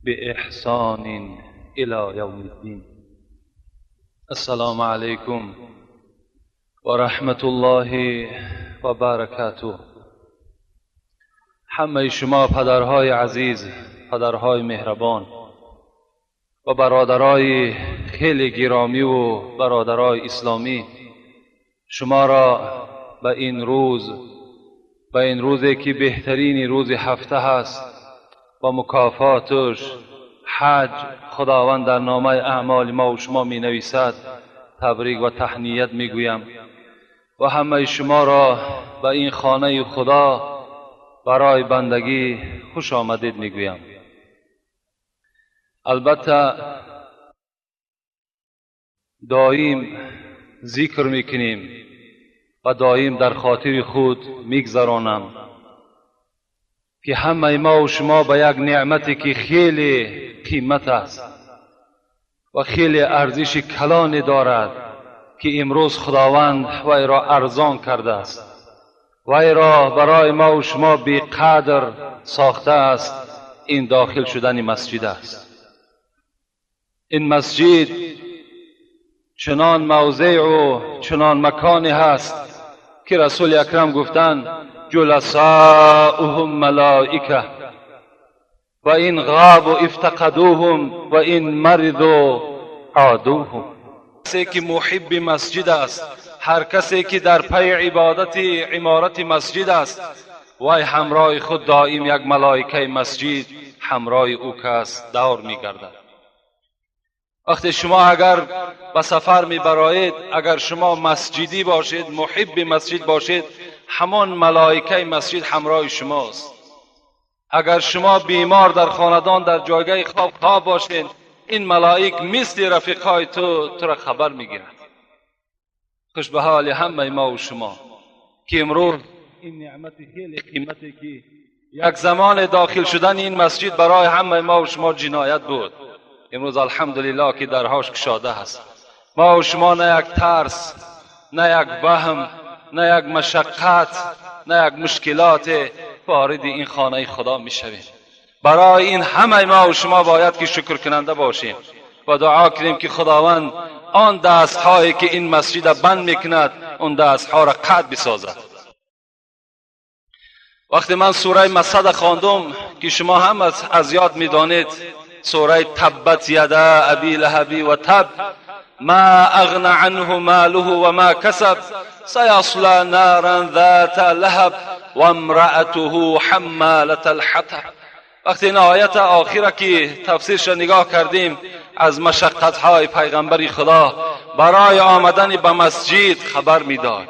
بإحسان إلى يوم الدين. السلام عليكم ورحمة الله وبركاته. همه شما پدرهای عزیز، پدرهای مهربان و برادرای خیلی گرامی و برادرای اسلامی، شما را به این روز، به این روزی که بهترین روز هفته هست و مکافاتش حج خداوند در نامه اعمال ما و شما می نویسد، تبریک و تهنیت می گویم و همه شما را به این خانه خدا برای بندگی خوش آمدید می گویم. البته دائم ذکر میکنیم و دائم در خاطر خود میگذرانم که همه ما و شما به یک نعمتی که خیلی قیمت است و خیلی ارزش کلانی دارد که امروز خداوند وی را ارزان کرده است، وی را برای ما و شما بی قدر ساخته است، این داخل شدن مسجد است. این مسجد چنان موضع و چنان مکانی هست که رسول اکرم گفتند جلساؤهم ملائکه و این غابوا افتقدوهم و این مرضوا عادوهم. کسی که محب مسجد است، هر کسی که در پی عبادت عمارت مسجد است، وی همراه خود دائم یک ملائکه مسجد همراه او کس دور میگردد. وقتی شما اگر به سفر میبرایید، اگر شما مسجدی باشید، محب مسجد باشید، همان ملائکه مسجد همراه شماست. اگر شما بیمار در خاندان در جایگاه خواب باشید، این ملائک مثل رفیقای تو را خبر میگیرد. خوش به حال همه ما و شما که امروز این نعمت خیلی قیمتی که یک زمان داخل شدن این مسجد برای همه ما و شما جنایت بود، امروز الحمدلله که درهاش کشاده هست. ما و شما نه یک ترس، نه یک وهم، نه یک مشقت، نه یک مشکلات وارد این خانه خدا میشویم. برای این همه ما و شما باید که شکر کننده باشیم و دعا کنیم که خداوند آن دستهایی که این مسجد بند میکند، اون دستها را قطع بسازد. وقتی من سوره مسد خواندم که شما هم از یاد میدانید، سوره تبت یدا ابی لهب و تب ما اغنى عنه ماله و ما کسب سیصلی نارا ذات لهب و امرأته حمالة الحطب. وقتی این آیت آخره که تفسیرش نگاه کردیم، از مشقت‌های پیغمبر خدا برای آمدن به مسجد خبر میداد.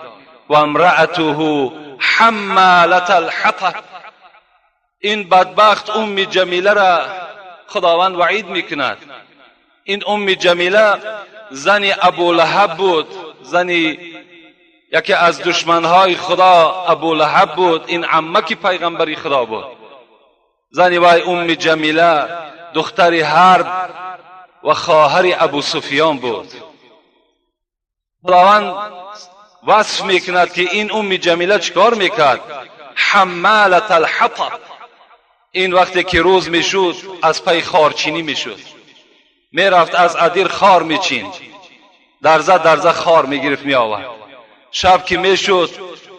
و امرأته حمالة الحطب. این بدبخت ام جمیله را خداوند وعید میکند. این ام جمیله زن ابو لهب بود، زن یکی از دشمنهای خدا ابو لهب بود. این عمک پیغمبری خدا بود. زن وی ام جمیله دختر حرب و خواهر ابو سفیان بود. خداوند وصف میکند که این ام جمیله چکار میکرد؟ حمالة الحطب. این وقتی که روز میشد از پی خارچینی میشد، میرفت از ادیر خار میچید، درزه درزه خار میگرفت میآورد. شب که میشد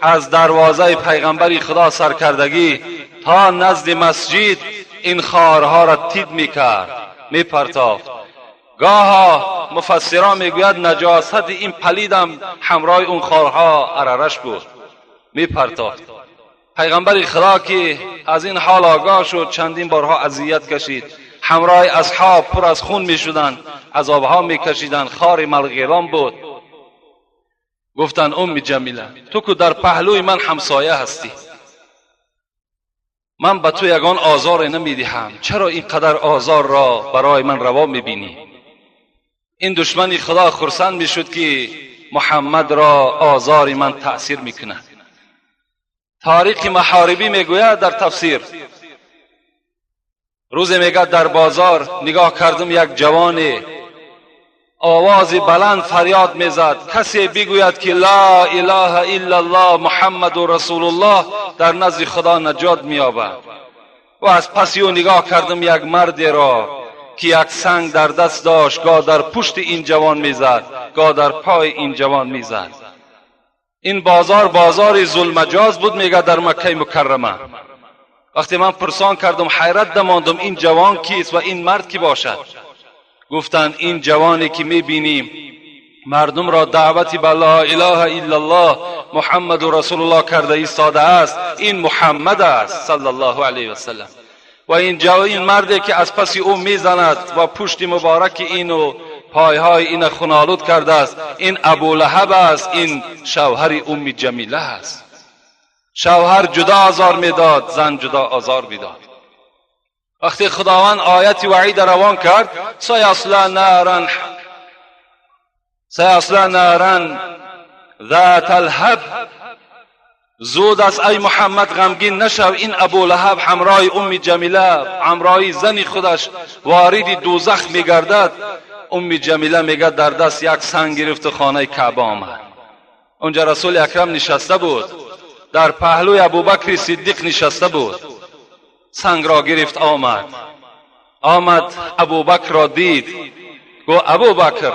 از دروازه پیغمبر خدا سرکردگی تا نزد مسجد این خارها را تید میکرد، میپرتافت. گاها مفسران میگوید نجاست این پلیدم همراه اون خارها عررش بود، میپرتافت. پیغمبر خدا که از این حال آگاه شد، چندین بارها اذیت کشید، همراه اصحاب پر از خون میشدند، عذابها میکشیدند، خار ملغیران بود. گفتند ام جمیله تو که در پهلوی من همسایه هستی، من به تو یگان آزار نمیدهم، چرا اینقدر آزار را برای من روا میبینی؟ این دشمن خدا خرسند میشد که محمد را آزار من تأثیر میکند. تاریخ محاربی میگوید در تفسیر، روزی میگه در بازار نگاه کردم یک جوان آواز بلند فریاد میزد، کسی بگوید که لا اله الا الله محمد رسول الله در نزد خدا نجات مییابد. و از پس او نگاه کردم یک مردی را که یک سنگ در دست داشت، گاه در پشت این جوان میزد، گاه در پای این جوان میزد. این بازار بازار ظلمجاز بود میگه در مکه مکرمه. وقتی من پرسان کردم حیرت دماندم این جوان کیست و این مرد کی باشد؟ گفتند این جوانی که میبینیم مردم را دعوتی به لا اله الا الله محمد رسول الله کرده ایستاده است، این محمد است صلی الله علیه و سلم. و این مردی که از پس او میزند و پشت مبارک اینو پایهای این خونالود کرده است، این ابو لهب است، این شوهر ام جمیله است. شوهر جدا آزار میداد، زن جدا آزار میداد. وقتی خداوند آیت وعید روان کرد، سیصلی نارا ذات الهب، زود است ای محمد غمگین نشو، این ابو لهب همراه ام جمیله، همراه زن خودش وارد دوزخ میگردد. ام جمیله میگه در دست یک سنگ گرفت و خانه کعبه آمد. اونجا رسول اکرم نشسته بود، در پهلوی ابوبکر صدیق نشسته بود. سنگ را گرفت آمد ابوبکر را دید، گفت ابوبکر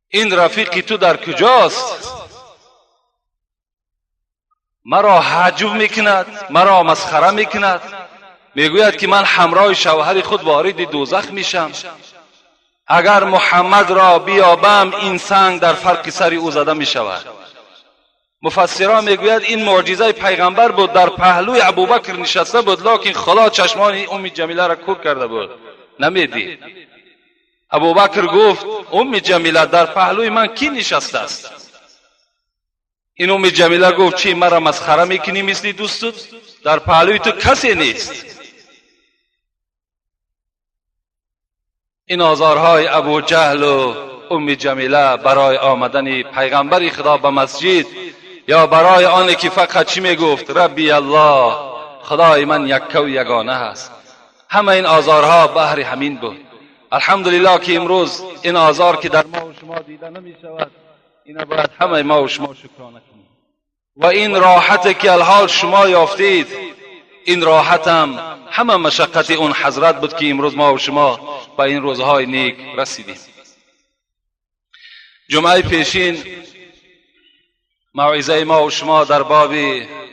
این رفیقی تو در کجاست؟ مرا هجو میکند، مرا مسخره میکند، میگوید که من همراه شوهر خود وارد دوزخ میشم، اگر محمد را بیابم این سنگ در فرق سر او زده میشود. مفسران میگوید این معجزه پیغمبر بود، در پهلوی ابوبکر نشسته بود، لکن خدا چشمان ام جمیله را کور کرده بود، نمیدید. ابوبکر گفت ام جمیله در پهلوی من کی نشسته است؟ این ام جمیله گفت چی مرا مسخره میکنی مثل دوستت؟ در پهلوی تو کسی نیست. این آزارهای ابو جهل و ام جمیله برای آمدن پیغمبر خدا به مسجد، یا برای آن که فقط چی میگفت؟ ربی الله، خدای من یکه و یگانه است. همه این آزارها بهر همین بود. الحمدلله که امروز این آزار که در ما و شما دیده نمی شود، اینا باید همه ما و شما شکرانه کنیم. و این راحت که الحال شما یافتید، این راحت هم همه مشقت اون حضرت بود که امروز ما و شما به این روزهای نیک رسیدیم. جمعه پیشین موعظه ما و شما در باب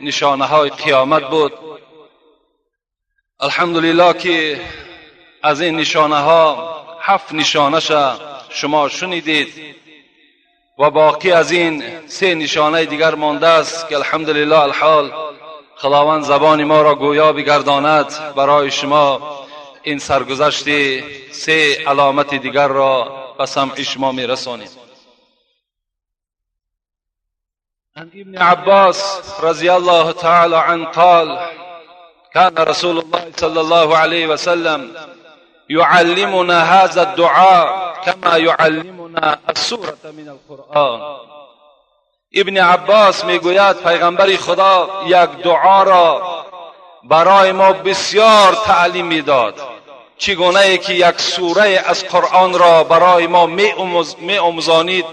نشانه های قیامت بود. الحمدلله که از این نشانه ها 7 نشانه شما شنیدید و باقی از این 3 نشانه دیگر مانده است که الحمدلله الحال خداوند زبان ما را گویا بگرداند برای شما این سرگذشت 3 علامت دیگر را به سمع شما میرسانیم. عن ابن عباس رضی الله تعالی عنه قال كان رسول الله صلى الله عليه وسلم يعلمنا هذا الدعاء كما يعلمنا السورة من القرآن. ابن عباس میگوید پیغمبر خدا یک دعا را برای ما بسیار تعلیم میداد، چگونه ای که یک سوره از قرآن را برای ما میآموزانید،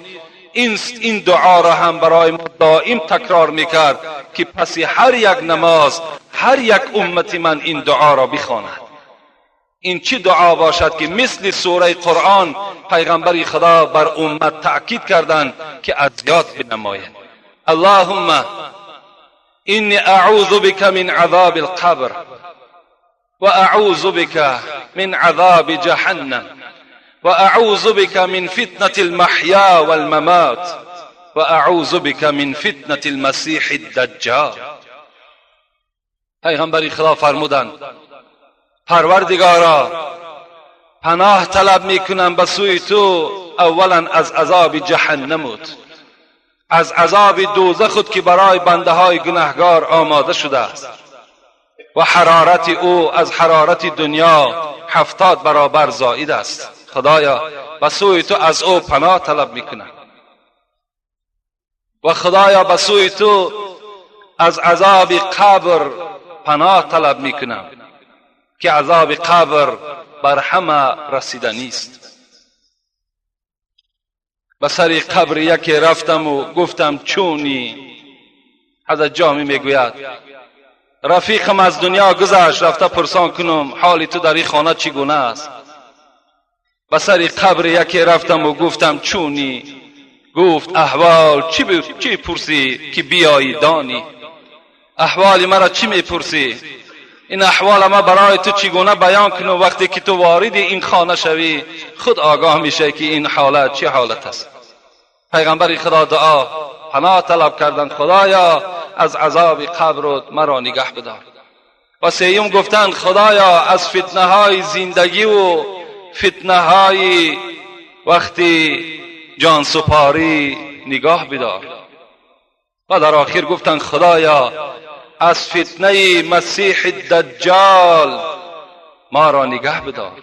این دعا را هم برای ما دائم تکرار میکرد که پس هر یک نماز هر یک امت من این دعا را بخواند. این چی دعا باشد که مثل سوره قرآن پیغمبر خدا بر امت تأکید کردند که از یاد بنماید. اللهم انی اعوذ بک من عذاب القبر و اعوذ بک من عذاب جهنم و اعوذ بک من فتنة المحیا والممات و اعوذ بک من فتنة المسیح الدجال. پیغمبر خدا فرمودند پروردگارا پناه طلب میکنم به سوی تو اولا از عذاب جهنمت، از عذاب دوزخت که برای بنده های گناهگار آماده شده است و حرارت او از حرارت دنیا 70 برابر زائد است. خدایا به سوی تو از او پناه طلب میکنم و خدایا به سوی تو از عذاب قبر پناه طلب میکنم که عذاب قبر بر همه رسیده نیست. به سر قبر یکی رفتم و گفتم چونی؟ حضرت جامی میگوید рафиқам аз дунё гузашт, рафта пурсон кунам ҳоли ту дар ин хона чӣ гуна аст. Ба сари қабри яке рафтаму гуфтам чунӣ? Гуфт аҳвол чӣ пурсӣ ки биёӣ донӣ? Аҳволи маро чӣ мепурсӣ? Ин аҳвола ма барои ту чӣ гуна баён кунам? Вақте ки ту вориди ин хона шавӣ, худ огоҳ мешавӣ ки ин ҳолат чӣ ҳолат аст. Пайғамбари Худо дуо паноҳ талаб карданд: Худоё, аз азоби қабрут маро нигаҳ бидор. Ва сеюм гуфтанд: Худоё, аз фитнаҳои зиндагиву фитнаҳои вақти ҷонсупорӣ нигоҳ бидор. Ва дар охир гуфтанд: Худоё, аз фитнаи Масиҳи Даҷҷол маро нигаҳ бидор.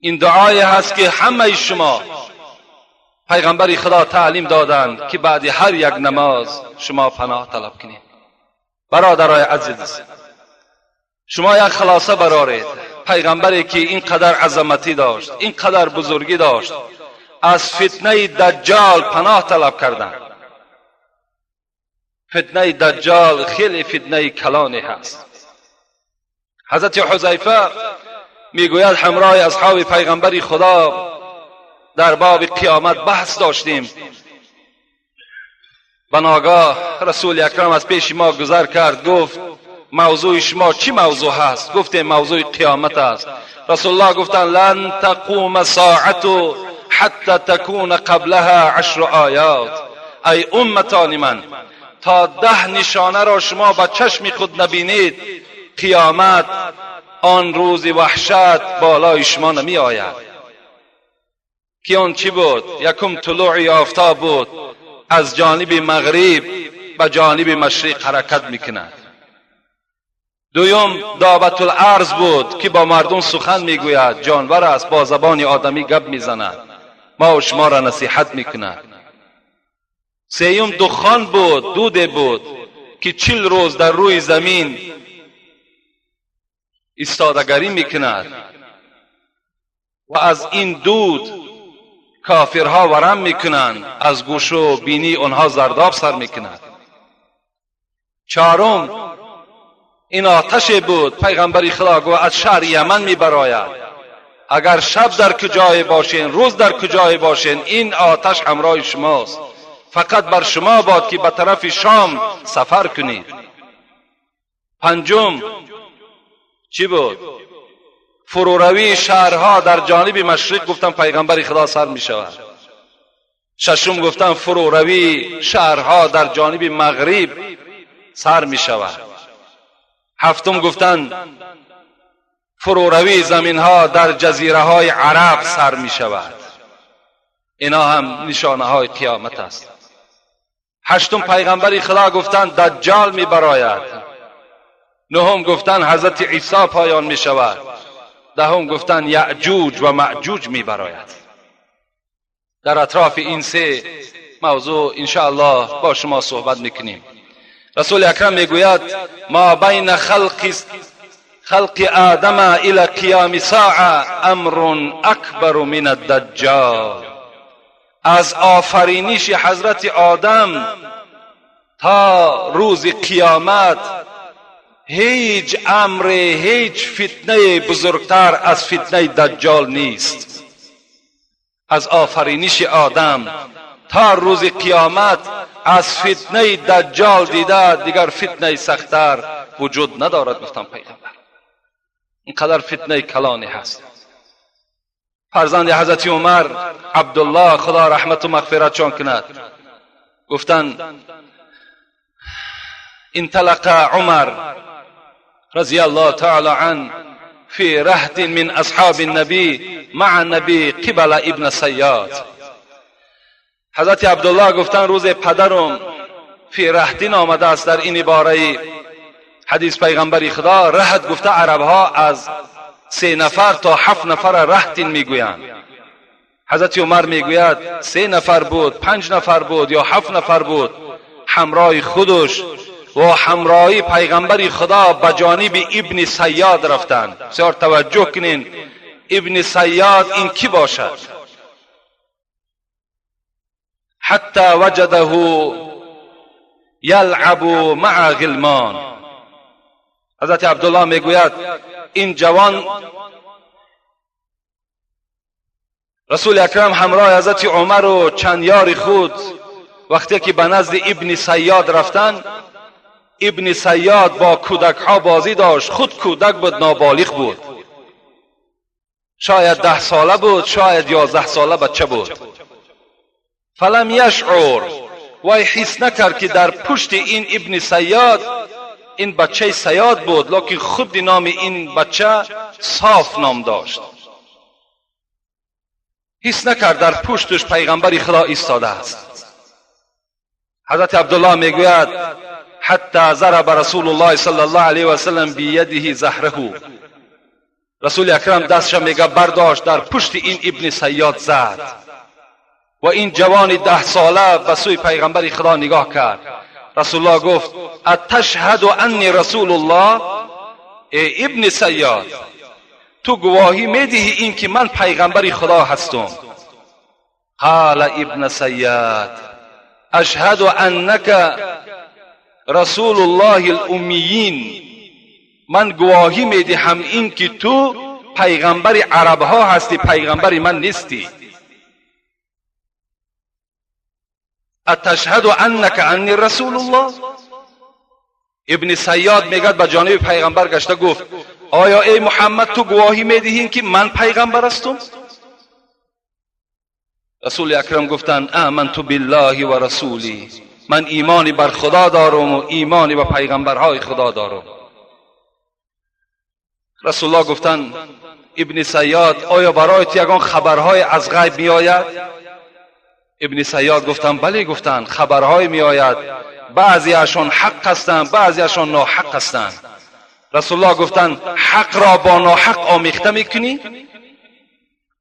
Ин дуое ҳаст ки ҳамаи шумо пайғамбари Худо таълим доданд, ки баъди ҳар як намоз шумо паноҳ талаб кунед. Бародарои азиз, шумо як хулоса бароред: пайғамбаре ки ин қадар азаматӣ дошт, ин қадар бузургӣ дошт, аз фитнаи Даҷҷол паноҳ талаб карданд. Фитнаи Даҷҷол хеле фитнаи калоне ҳаст. Ҳазрати Ҳузайфа мегӯяд: ҳамроҳи асҳоби пайғамбари Худо дар боби қиёмат баҳс доштем. Ба ногоҳ Расули Акрам аз пеши мо гузар кард, гуфт: мавзӯи шумо чӣ мавзӯъ ҳаст? Гуфтем: мавзӯи қиёмат аст. Расулуллоҳ гуфтанд: лан тақума соату ҳатта такуна қаблаҳа ашру оят. Ай умматони ман, то 10 нишонаро шумо ба чашми худ набинед, қиёмат, он рӯзи ваҳшат болои шумо намеояд. Ки он чӣ буд? Якум, тулӯи офтоб буд, аз ҷониби мағриб ба ҷониби машриқ ҳаракат мекунад. Дуюм, Добатуларз буд, ки бо мардум сухан мегӯяд, ҷонвар аст, бо забони одамӣ гап мезанад, мову шуморо насиҳат мекунад. Сеюм, духон буд, дуде буд, ки 40 рӯз дар рӯи замин истодагарӣ мекунад ва аз ин дуд кофирҳо варам мекунанд, аз гӯшу бинии онҳо зардоб сар мекунад. Чорум, ин оташе буд, пайғамбари Худо гуфт, аз шаҳри Яман мебарояд. Агар шаб дар куҷое бошен, рӯз дар куҷое бошен, ин оташ ҳамроҳи шумост. Фақат бар шумо бод ки ба тарафи Шом сафар кунед. Панҷум чӣ буд? Фуруравии шаҳрҳо дар ҷониби машриқ, гуфтан пайғамбари Худо, сар мешавад. Шашум, гуфтан, фуруравии шаҳрҳо дар ҷониби мағриб сар мешавад. Ҳафтум, гуфтан, фуруравии заминҳо дар ҷазираҳои араб сар мешавад. Ино ҳам нишонаҳои қиёмат аст. Ҳаштум, пайғамбари Худо гуфтанд, Даҷҷол мебарояд. Нуҳум, гуфтанд, ҳазрати Исо поён мешавад. Даҳум, гуфтанд, Яъҷуҷ ва Маъҷуҷ мебарояд. Дар атрофи ин се мавзӯъ иншоаллоҳ бо шумо суҳбат мекунем. Расули Акрам мегӯяд: ма байна халқи одама ила қиёми соа амрун акбару мин аддаҷҷол. Аз офариниши ҳазрати Одам то рӯзи қиёмат ҳеҷ амре, ҳеҷ фитнаи бузургтар аз фитнаи Даҷҷол нест. Аз офариниши Одам то рӯзи қиёмат аз фитнаи Даҷҷол дида дигар фитнаи сахттар вуҷуд надорад, гуфтам пайғамбар. Ин қадар фитнаи калоне ҳаст. Фарзанди ҳазрати Умар Абдуллоҳ, Худо раҳмату мағфиратшон кунад, гуфтанд: انطلق عمر رضي الله تعالى عنه في رهط من أصحاب النبي مع النبي قبل ابن صیاد. حضرت عبدالله گفتن روز پدرم في رهط آمده است در این عباره حدیث پیغمبری خدا. رهط گفته عربها از 3 نفر تا 7 نفر رهط میگویند. حضرت عمر میگوید 3 نفر بود، 5 نفر بود یا 7 نفر بود، همراه خودش و همراهی پیغمبر خدا به جانب ابن صیاد رفتند. بسیار توجه کنین، ابن صیاد این کی باشد؟ حتی وجده یلعب مع غلمان. حضرت عبدالله میگوید این جوان رسول اکرم همراه حضرت عمر و چند یار خود وقتی که به نزد ابن صیاد رفتن، ابن صیاد با کودک ها بازی داشت. خود کودک بود، نابالغ بود، شاید 10 ساله بود، شاید 11 ساله بچه بود. فلم یشعر، وی حس نکرد که در پشت این ابن صیاد، این بچه صیاد بود، لکن خود نام این بچه صاف نام داشت. حس نکرد در پشتش پیغمبر خدا ایستاده است. حضرت عبدالله میگوید حتی ضرب رسول الله صلی الله علیه و سلم بیده زهره. رسول اکرم دستش میگه برداشت، در پشت این ابن صیاد زد و این جوان 10 ساله به سوی پیغمبر خدا نگاه کرد. رسول الله گفت اتشهد انی رسول الله؟ ای ابن صیاد، تو گواهی میدهی این که من پیغمبر خدا هستم؟ قال ابن صیاد اشهد انک رسول الله الامیین. من گواهی میدهم این که تو پیغمبر عرب ها هستی، پیغمبر من نیستی. اتشهد انک انی رسول الله؟ ابن صیاد میگد به جانب پیغمبر گشته گفت آیا ای محمد تو گواهی میدهی که من پیغمبر هستم؟ رسول اکرم گفتند آمنت بالله و رسولی، من ایمانی بر خدا دارم و ایمانی به پیغمبرهای خدا دارم. رسول الله گفتند ابن صیاد آیا برای تو یگان خبرهای از غیب میآید؟ ابن صیاد گفتند بله. گفتند خبرهای میآید، بعضیشان حق هستند، بعضیشان ناحق هستند. رسول الله گفتند حق را با ناحق آمیخته میکنی؟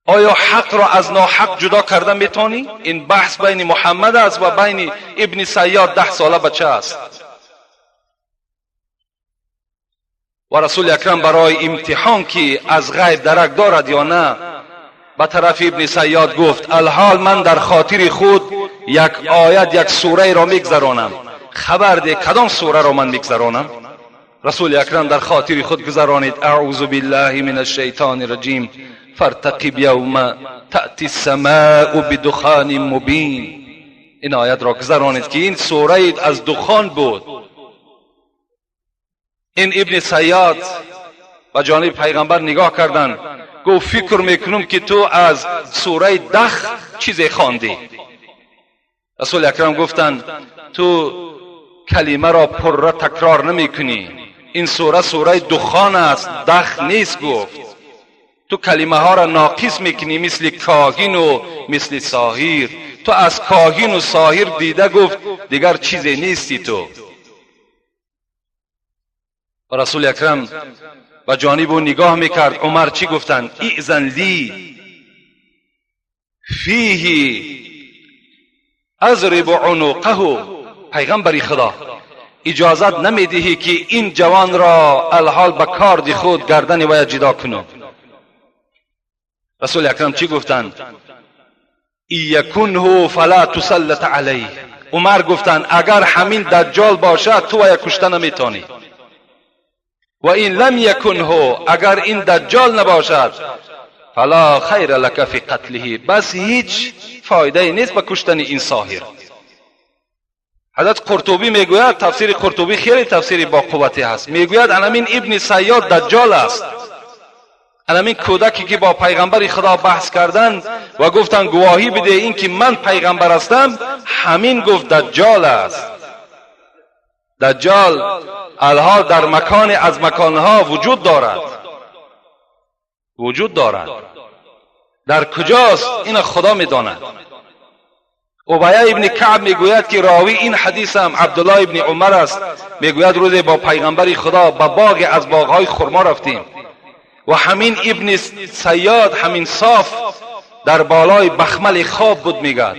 آیا حق را از ناحق جدا کرده میتونی؟ این بحث بین محمد است و بین ابن صیاد 10 ساله بچه است. و رسول اکرم برای امتحان که از غیب درک دارد یا نه به طرف ابن صیاد گفت الحال من در خاطر خود یک آیت، یک سوره را میگذرانم، خبر ده کدام سوره را من میگذرانم؟ رسول اکرم در خاطر خود گذرانید اعوذ بالله من الشیطان الرجیم فارتقب یوم تأتی السماء بدخان مبین. این آیت را گذرانید که این سوره از دخان بود. این ابن صیاد به جانب پیغمبر نگاه کردند، گفت فکر میکنم که تو از سوره دخ چیزی خواندی. رسول اکرم گفتند تو کلمه را پره تکرار نمیکنی، این سوره سوره دخان است، دخ نیست. گفت تو کلمه ها را ناقص میکنی، مثل کاهن و مثل ساحر. تو از کاهن و ساحر دیده گفت دیگر چیزی نیستی تو. رسول اکرم به جانب او نگاه میکرد. عمر چی گفتند؟ ایذن لی فیه اضرب عنقه. پیغمبر خدا اجازت نمیدهی که این جوان را الحال به کارد خود گردن وی جدا کنم. رسول اکرم چی گفتند؟ یکنه فلا تسلط علیه. عمر گفتند اگر همین دجال باشد تو وی کشته نمیتونی، و این لم یکنه، اگر این دجال نباشد فلا خیر لک فی قتله، بس هیچ فایده نیست به کشتن این ساحر. حضرت قرطبی میگوید، تفسیر قرطبی خیلی تفسیری با قوتی هست، میگوید انمین ابن صیاد دجال است. انمین کودکی که با پیغمبر خدا بحث کردن و گفتن گواهی بده این که من پیغمبر هستم، همین گفت دجال است. دجال الحال در مکان از مکانها وجود دارد، وجود دارد. در کجاست این خدا میداند. ابی ابن کعب میگوید که راوی این حدیث هم عبدالله ابن عمر است، میگوید روزی با پیغمبر خدا به باغ از باغهای خرما رفتیم و همین ابن صیاد، همین صاف در بالای بخمل خواب بود. میگد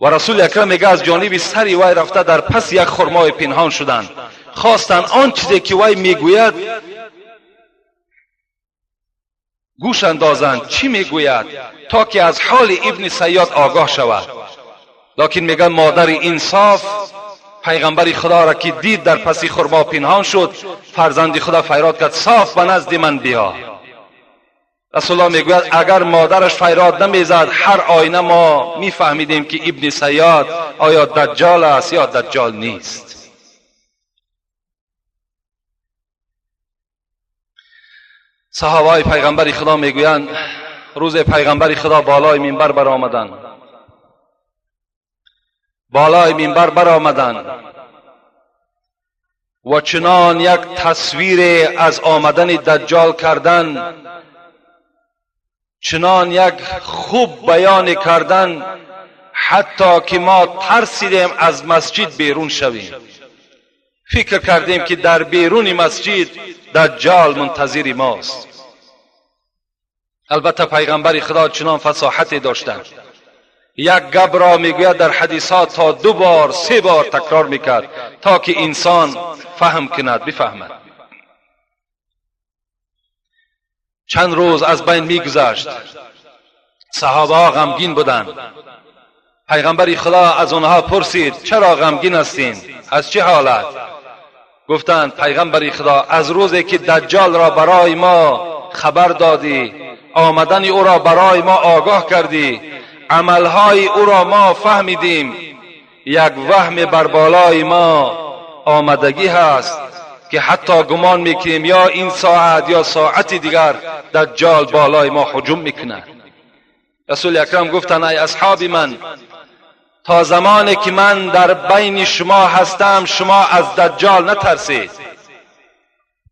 و رسول اکرم میگه از جانب سری وی رفته در پس یک خرمای پنهان شدند، خواستند آن چیزی که وی میگوید گوش اندازند چی میگوید تا که از حال ابن صیاد آگاه شود. لکن میگن مادر انصاف پیغمبر خدا را که دید در پس خرما پنهان شد، فرزند خدا فریاد کرد صاف به نزد من بیا. رسول الله میگوید اگر مادرش فریاد نمیزد هر آینه ما میفهمیدیم که ابن صیاد آیا دجال است یا دجال نیست. صحابه پیغمبر خدا میگویند روز پیغمبر خدا بالای منبر برآمدند، بالای منبر برآمدند و چنان یک تصویر از آمدن دجال کردن، چنان یک خوب بیان کردن، حتی که ما ترسیدیم از مسجد بیرون شویم. فکر کردیم که در بیرون مسجد دجال منتظر ماست. البته پیغمبر خدا چنان فصاحتی داشتند، یک گپ را میگوید در حدیثات تا 2 بار 3 بار تکرار میکرد تا که انسان فهم کند، بفهمد. چند روز از بین میگذشت، صحابه ها غمگین بودند. پیغمبر خدا از آنها پرسید چرا غمگین هستین؟ از چه حالت؟ گفتند پیغمبر خدا از روزی که دجال را برای ما خبر دادی، آمدن او را برای ما آگاه کردی، عملهای او را ما فهمیدیم، یک وهم بر بالای ما آمدگی هست که حتی گمان میکنیم یا این ساعت یا ساعت دیگر دجال بالای ما هجوم میکند. رسول اکرم گفتند ای اصحاب من، تا زمانی که من در بین شما هستم شما از دجال نترسید،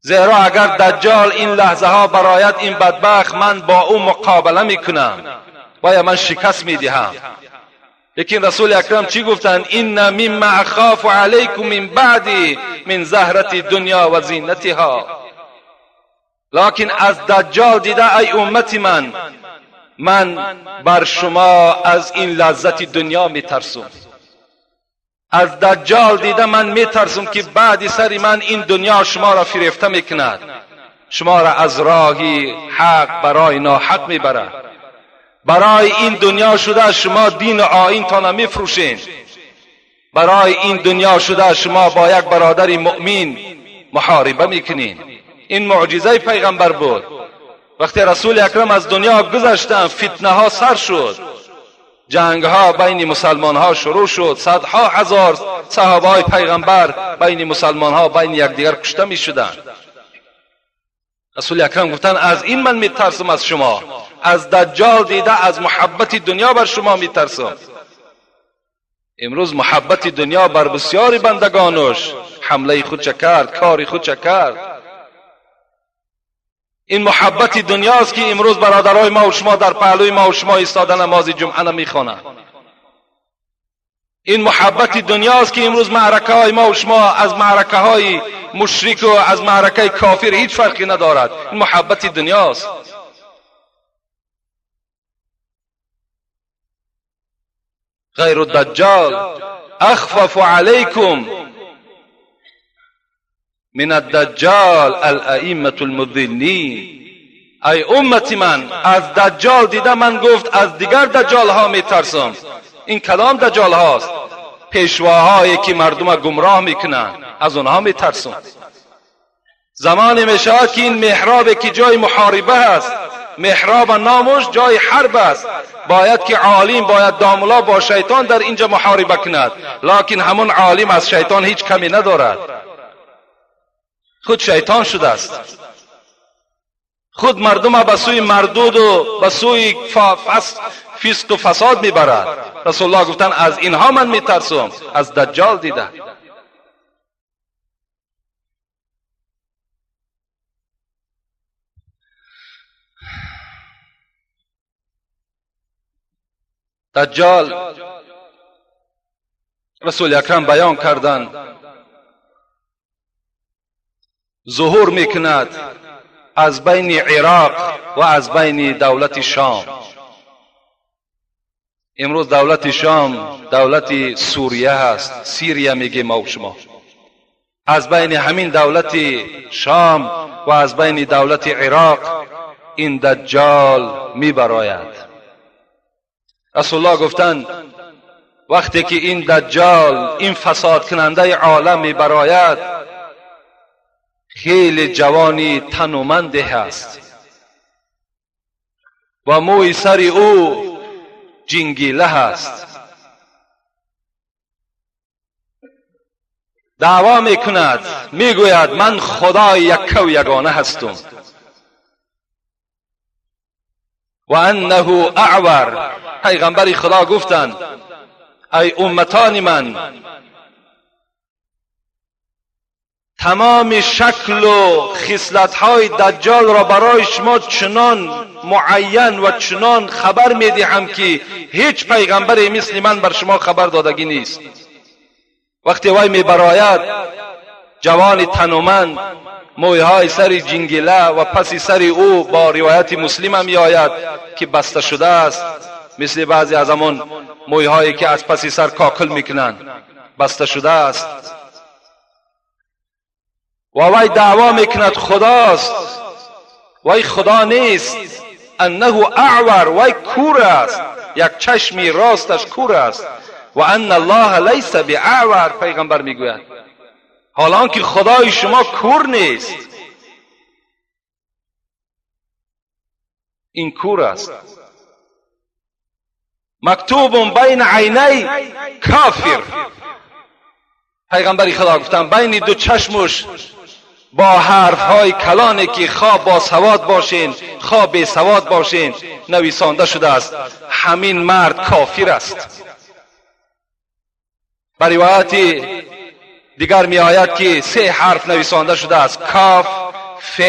زیرا اگر دجال این لحظه ها برایت این بدبخت، من با او مقابله میکنم و یا من شکست میدهم. لیکن رسول اکرم چی گفتند؟ ان مما اخاف علیکم من بعدی من زهرت دنیا و زینتها. لکن از دجال دیده ای امت من، من بر شما از این لذت دنیا میترسم. از دجال دیده من میترسم که بعد سر من این دنیا شما را فریفته میکند، شما را از راه حق برای ناحق میبرد. برای این دنیا شده شما دین و آیین تان میفروشین، برای این دنیا شده شما با یک برادر مؤمن محاربه میکنین. این معجزه پیغمبر بود. وقتی رسول اکرم از دنیا گذشتند فتنه ها سر شد، جنگ ها بین مسلمان ها شروع شد، صدها هزار صحابه های پیغمبر بین مسلمان ها بین یکدیگر کشته می شدند. رسول اکرم گفتند از این من میترسم از شما، از دجال دیده از محبت دنیا بر شما میترسم. امروز محبت دنیا بر بسیاری بندگانش حمله خود چه کرد، کار خود چه کرد. این محبت دنیاست که امروز برادرای ما و شما در پهلوی ما و شما ایستاده نماز جمعه نمیخوانند. این محبت دنیاست که امروز معرکه های ما و شما از معرکه های مشرک و از معرکه کافر هیچ فرقی ندارد. این محبت دنیاست. غیر الدجال اخفف علیکم من الدجال الائمة المضلین. ای امت من، از دجال دیده من گفت از دیگر دجال ها میترسم. این کلام دجال هاست، پیشواهایی که مردم گمراه میکنن، از اونها میترسم. زمانی میشود که این محراب که جای محاربه است، محراب نامش جای حرب است، باید که عالم، باید داملا با شیطان در اینجا محاربه کند، لکن همون عالم از شیطان هیچ کمی ندارد، خود شیطان شده است. خود مردم به سوی مردود و به سوی فسق و فساد میبرد. رسول الله گفتن از اینها من میترسم، از دجال دیده. دجال رسول اکرم بیان کردند ظهور میکند از بین عراق و از بین دولت شام. امروز دولت شام دولت سوریه هست، سیریه میگیم ما و شما. از بین همین دولت شام و از بین دولت عراق این دجال میبراید. رسول الله گفتند وقتی که این دجال، این فساد کننده عالم میبراید، خیلی جوانی تنومند هست و موی سر او جنگیله هست. دعوا میکند، میگوید من خدای یک و یگانه هستم. و انه اعور. پیغمبر خدا گفتند ای امتان من، تمام شکل و خصلت‌های دجال را برای شما چنان معین و چنان خبر میدهم که هیچ پیغمبری مثل من بر شما خبر دادگی نیست. وقتی وی میبراید، جوان تنومند، مویهای سر جنگیله و پس سر او با روایت مسلم هم میآید که بسته شده است، مثل بعضی از همان مویهایی که از پس سر کاکل میکنند، بسته شده است. و وی دعوا میکند خداست، وی خدا نیست. انه اعور، وی کور است، یک چشمی راستش کور است. و ان الله لیس باعور، پیغمبر میگوید حالا که خدای شما کور نیست، این کور است. مکتوب بین عینی کافر. پیغمبر خدا گفتن بین دو چشمش با حرف های کلانی که خواه با سواد باشین خواه بی سواد باشین نویسانده شده است، همین مرد کافر است. بر روایت دیگر می آید که 3 حرف نویسانده شده است، کاف ف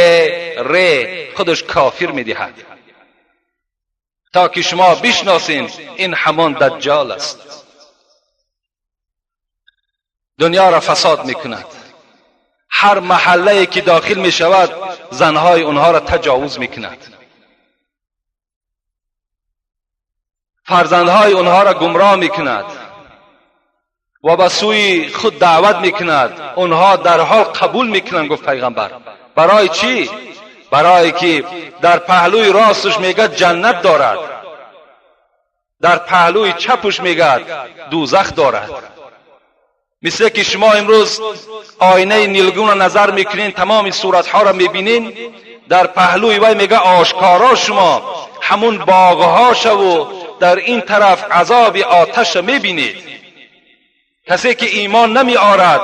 ر، خودش کافر می دهد، تا که شما بشناسین این همان دجال است. دنیا را فساد می کند. هر محله که داخل می شود زنهای اونها را تجاوز می کند، فرزندهای اونها را گمراه می کند و به سوی خود دعوت می کند. اونها در حال قبول می کنند. گفت پیغمبر برای چی؟ برای که در پهلوی راستش میگه جنت دارد، در پهلوی چپش میگه دوزخ دارد. مثل که شما امروز آینه نیلگون را نظر میکنین، تمام صورتها را میبینین، در پهلوی وی میگه آشکارا شما همون باغها شو و در این طرف عذاب آتش میبینید. کسی که ایمان نمی آرد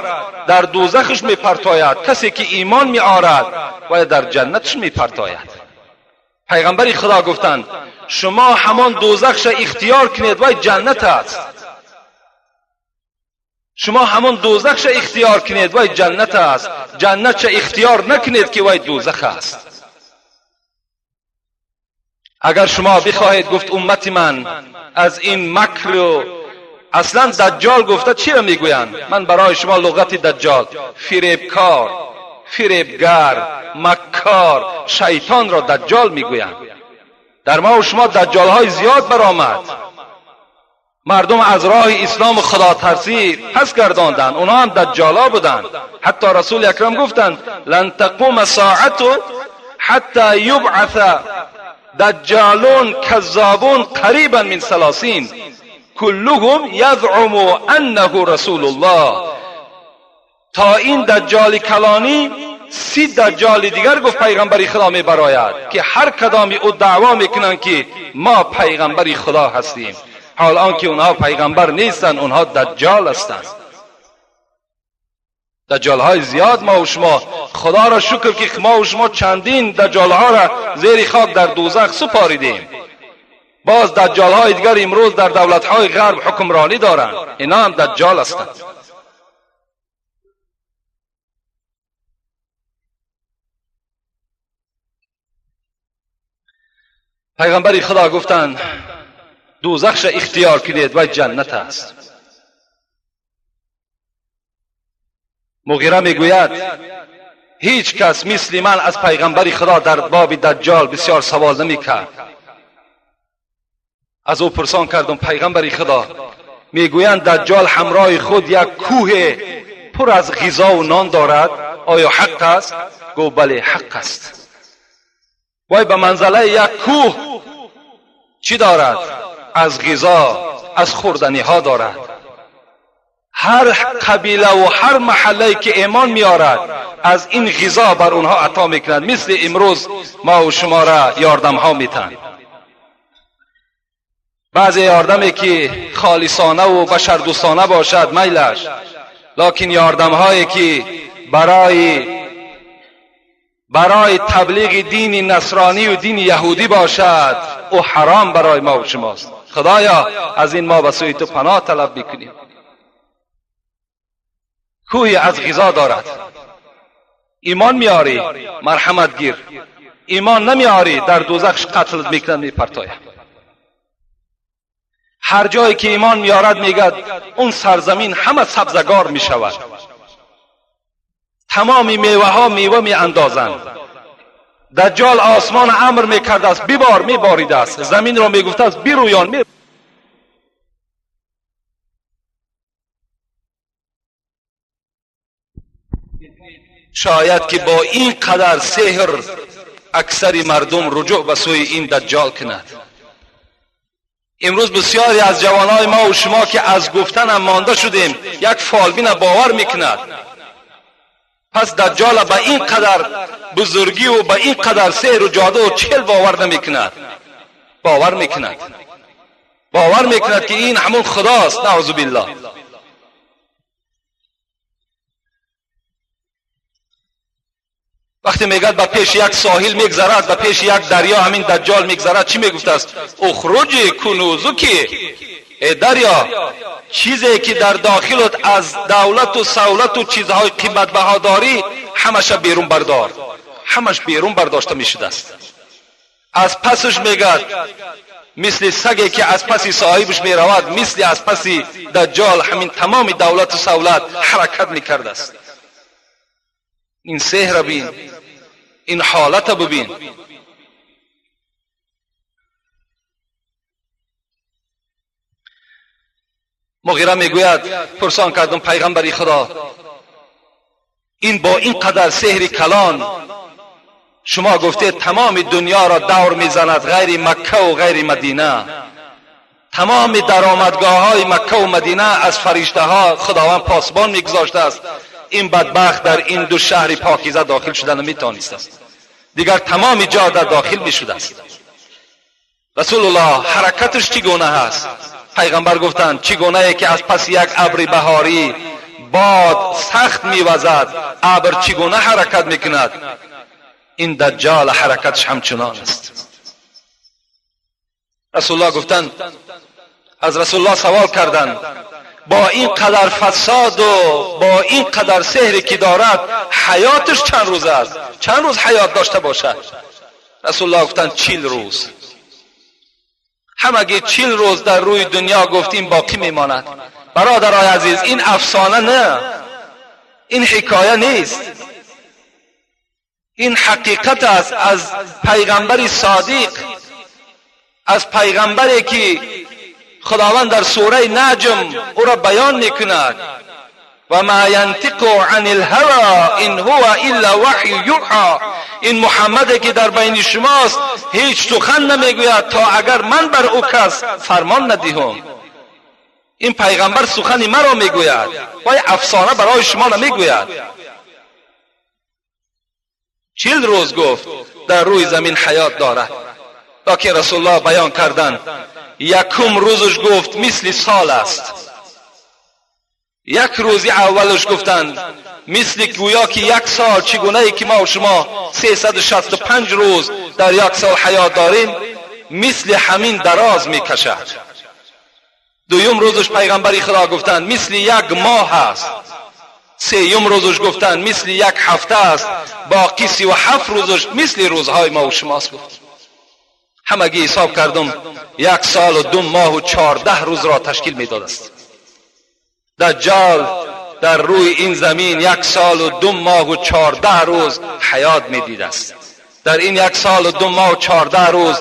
در دوزخش میپرتاید، کسی که ایمان می آرد و در جنتش میپرتاید. پیغمبر خدا گفتند شما همان دوزخش اختیار کنید و جنت است. شما همان دوزخش اختیار کنید و جنت است، جنت اختیار نکنید که وی دوزخ است. اگر شما بخواهید، گفت امت من، از این مکر و اصلا دجال گفته چی را میگویند؟ من برای شما لغت دجال، فریبکار، فریبگر، مکار، شیطان را دجال میگویند. در ما و شما دجال های زیاد برآمد، مردم از راه اسلام و خدا ترسی پس گرداندند، اونها هم دجالا بودند. حتی رسول اکرم گفتند لن تقوم ساعت حتی یبعث دجالون کذابون قریبا من 30 کلهم یزعم انه رسول الله. تا این دجال کلانی 30 دجال دیگر گفت پیغمبر خدا می براید که هر کدامی او دعوا میکنند که ما پیغمبر خدا هستیم، حال آنکه اونها پیغمبر نیستند، اونها دجال هستند. دجال های زیاد ما و شما، خدا را شکر که ما و شما چندین دجال ها را زیر خاک در دوزخ سپاریدیم. باز دجال های دیگر امروز در دولت های غرب حکمرانی دارند، اینا هم دجال هستند. پیغمبر خدا گفتند دوزخش اختیار کنید و جنت است. مغیره میگوید هیچ کس مثل من از پیغمبر خدا در باب دجال بسیار سوال نمیکرد. از او پرسان کردم پیغمبر خدا، میگویند دجال همراه خود یک کوه پر از غذا و نان دارد، آیا حق است؟ گفت بله حق است. وای به منزله یک کوه چی دارد؟ از غذا، از خوردنی ها دارد. ҳар қабила ва ҳар маҳаллае ки имон меорад, аз ин ғизо бар онҳо ато мекунад, мисли имрӯз мо ва шуморо ёрдамҳо метаҳанд. Баъзе ёрдаме ки холисона ва башардӯстона бошад майлаш, лекин ёрдамҳое ки барои таблиғи дини насронӣ ва дини яҳудӣ бошад, ӯ ҳаром барои мо ва шумост. Худоё, аз ин мо ба сӯи ту паноҳ талаб мекунем. Кӯҳи аз ғизо дорад. Имон меорӣ, марҳамат гир. Имон намеорӣ, дар дӯзах қатл мекунад, мепартояд. Ҳар ҷое ки имон меорад, мегӯяд он сарзамин ҳама сабзагор мешавад, тамоми меваҳо мева меандозанд. Даҷҷол осмон амр мекардааст, бибор, меборидааст, заминро мегуфтааст бирӯён. Шояд ки бо ин қадар сеҳр аксари мардум руҷӯъ ба сӯи ин даҷҷол кунад. Имрӯз бисёре аз ҷавонҳои мо ва шумо ки аз гуфтанам монда шудем, як фолбина бовар мекунад. Пас даҷҷола ба ин қадар бузургӣ ва ба ин қадар сеҳру ҷоду чел бовар намекунад. Бовар мекунад, бовар мекунад ки ин ҳамон худост. Наъузу биллоҳ. Вақте мегӯяд ба пеши як соҳил мегзарад, ба пеши як дарё ҳамин даҷҷол мегзарад, чӣ мегуфтааст? Ухруҷи кунузуки, э дарё, чизе ки дар дохилат аз давлату савлату чизҳои қиматбаҳо дорӣ, ҳамаша берун бардор. Ҳамаш берун бардошта мешудааст. Аз пасаш мегӯяд мисли саге ки аз паси соҳибаш меравад, мисли аз паси даҷҷол ҳамин тамоми давлату савлат ҳаракат мекардааст. Ин сеҳра бин, ин ҳолата бибин. Муғира мегӯяд, пурсон кардам пайғамбари Худо, ин бо ин қадар сеҳри калон шумо гуфтед тамоми дунёро давр мезанад, ғайри Макка ва ғайри Мадина. Тамоми даромадгоҳҳои Макка ва Мадина аз фариштаҳо Худованд посбон мегузоштааст. Ин бадбахт дар ин ду шаҳри покиза дохил шуда наметавонистааст, дигар тамоми ҷо дар дохил мешудааст. Расулуллоҳ ҳаракаташ чӣ гуна ҳаст? Пайғамбар гуфтанд, чӣ гунае ки аз паси як абри баҳорӣ бод сахт мевазад, абр чӣ гуна ҳаракат мекунад, ин даҷҷол ҳаракаташ ҳамчунон аст. Расулуллоҳ гуфтанд, аз Расулуллоҳ савол карданд, бо ин қадар фасоду бо ин қадар сеҳре ки дорад, ҳаёташ чанд рӯз аст? Чанд рӯз ҳаёт дошта бошад? Расулуллоҳ гуфтанд, 40 рӯз. Ҳамагӣ 40 рӯз дар рӯи дунё гуфтим боқӣ мемонад. Бародарои азиз, ин афсона не, ин ҳикоя нест, ин ҳақиқат аст аз пайғамбари содиқ, аз пайғамбаре ки Худованд дар сураи Наҷм ӯро баён мекунад. Ва ма янтиқу ани лҳаво ин ҳува илла ваҳю юҳо. Ин Муҳаммаде ки дар байни шумост ҳеҷ сухан намегӯяд то агар ман бар ӯ кас фармон надиҳам. Ин пайғамбар сухани маро мегӯяд, вай афсона барои шумо намегӯяд. 40 рӯз гуфт дар рӯи замин ҳаёт дорад. Лекин Расулуллоҳ баён карданд, якум рӯзаш гуфт мисли сол аст. Як рӯзи аввалаш гуфтанд мисли гӯё ки як сол, чӣ гунае ки мо шумо 365 рӯз дар як сол ҳаёт дорем, мисли ҳамин дароз мекашад. Дуюм рӯзаш пайғамбари Худо гуфтанд мисли як моҳ аст. Сеюм рӯзаш гуфтанд мисли як ҳафта аст. Боқӣ 37 рӯзаш мисли рӯзҳои мо шумост гуфт. Ҳамагӣ ҳисоб кардум, 1 сол ва 2 моҳу 14 рӯзро ташкил медодааст. Даҷҷол дар рӯи ин замин 1 сол ва 2 моҳу 14 рӯз ҳаёт медидааст. Дар ин 1 сол ва 2 моҳу 14 рӯз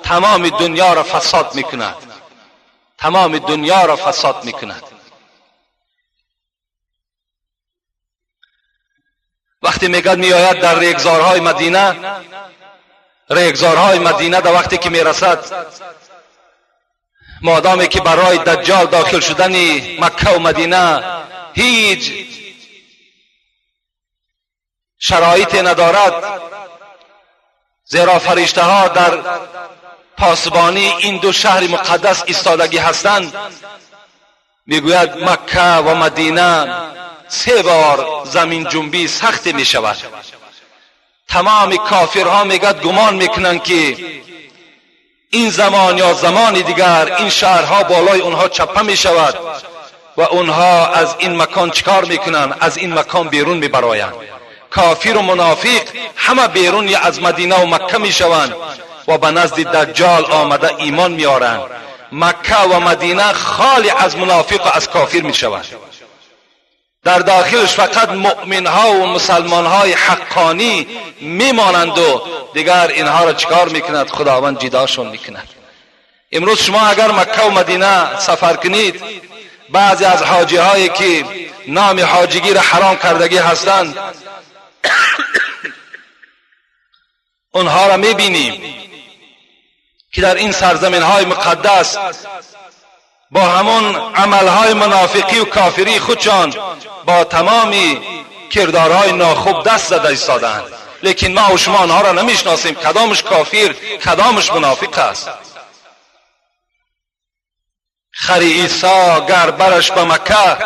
тамоми дунёро фасод мекунад, тамоми дунёро фасод мекунад. Вақте мегӯяд меояд дар регзорҳои Мадина, регзорҳои Мадина дар вақте ки мерасад, модоме ки барои даҷҷол дохил шудани Макка ва Мадина هیچ شرایطی ندارد، زیرا فرشته ها در پاسبانی این دو شهر مقدس ایستادگی هستند. میگوید مکه و مدینه 3 بار زمین جنبی سخت می شود. تمام کافرها میگد گمان میکنند که این زمان یا زمان دیگر این شهرها بالای اونها چپه می شود و اونها از این مکان چکار میکنند؟ از این مکان بیرون میبرایند. کافر و منافق همه بیرون از مدینه و مکه میشوند و به نزد دجال آمده ایمان میارند. مکه و مدینه خالی از منافق و از کافر میشوند. در داخلش فقط مؤمن ها و مسلمان های حقانی میمانند و دیگر اینها را چکار میکند؟ خداوند جداشون میکند. امروز شما اگر مکه و مدینه سفر کنید، بعضی از حاجی هایی که نام حاجیگی را حرام کردگی هستند، اونها را میبینیم که در این سرزمین های مقدس با همون عملهای منافقی و کافری خودشان با تمام کردارهای ناخوب دست زده ایستادند. لیکن ما و شما آنها را نمیشناسیم، کدامش کافر کدامش منافق است. خر عیسی گر برش به مکه،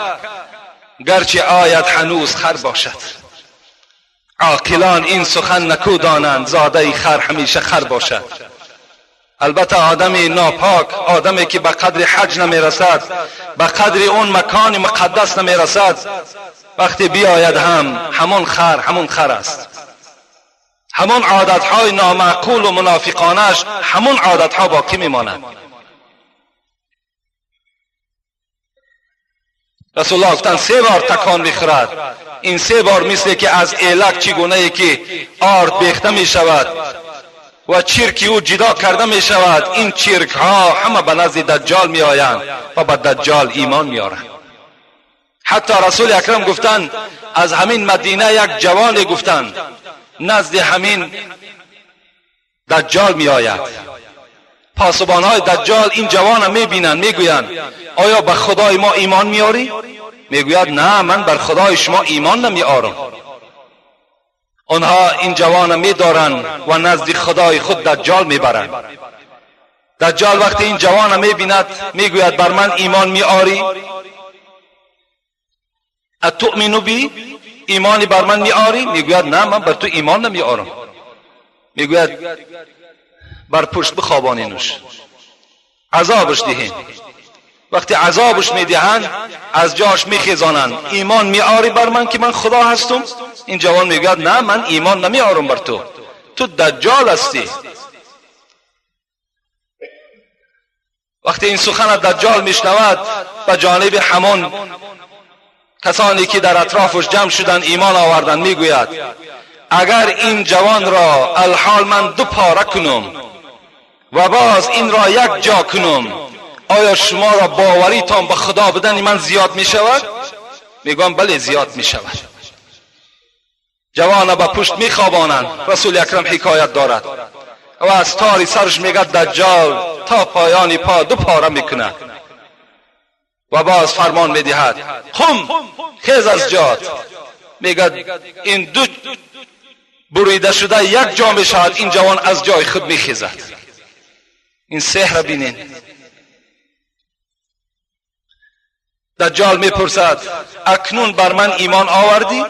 گرچه آید هنوز خر باشد. عاقلان این سخن نکو دانند، زاده خر همیشه خر باشد. البته آدم ناپاک، آدمی که به قدر حج نمیرسد، به قدر اون مکان مقدس نمیرسد، وقتی بیاید هم همون خر همون خر است. همون عادتهای نامعقول و منافقانش همون عادتها باقی میماند. رسول الله گفتند 3 بار تکان میخورد. این 3 بار مثل که از ایلک چگونه ای که آرد بیخته میشود و چرک او جدا کرده می شود، این چرک ها همه به نزد دجال می آیند و به دجال ایمان می آرند. حتی رسول اکرم گفتند از همین مدینه یک جوان گفتند نزد همین دجال می آید. پاسبان های دجال این جوان می بینند، می گویند آیا به خدای ما ایمان می آری؟ می گوید نه، من بر خدای شما ایمان نمی آرم. آنها این جوان می دارند و نزد خدای خود دجال می برند. دجال وقتی این جوان می بیند می گوید بر من ایمان می آری؟ اتؤمن بی؟ ایمانی بر من می آری؟ می گوید نه، من بر تو ایمان نمی آرم. می گوید بر پشت بخوابانینش، عذابش دهین. وقتی عذابش میدهند از جاش میخیزانند. ایمان میآری بر من که من خدا هستم؟ این جوان میگوید نه، من ایمان نمیآرم بر تو، تو دجال هستی. وقتی این سخن دجال میشنود به جانب همان کسانی که در اطرافش جمع شدن ایمان آوردن میگوید اگر این جوان را الحال من 2 پاره کنم و باز این را یک جا کنم، آیا شما را باوریتان به خدا بدن من زیاد می شود؟ میگم بله، زیاد می شود. جوان به پشت می خوابانند. رسول اکرم حکایت دارد و از تاری سرش میگد دجال تا پایان پا 2 پاره میکند و باز فرمان میدهد قم، خیز از جات. میگد این 2 بریده شده یک جا می شود. این جوان از جای خود میخیزد. این سحر بینین. دجال میپرسد اکنون بر من ایمان آوردی؟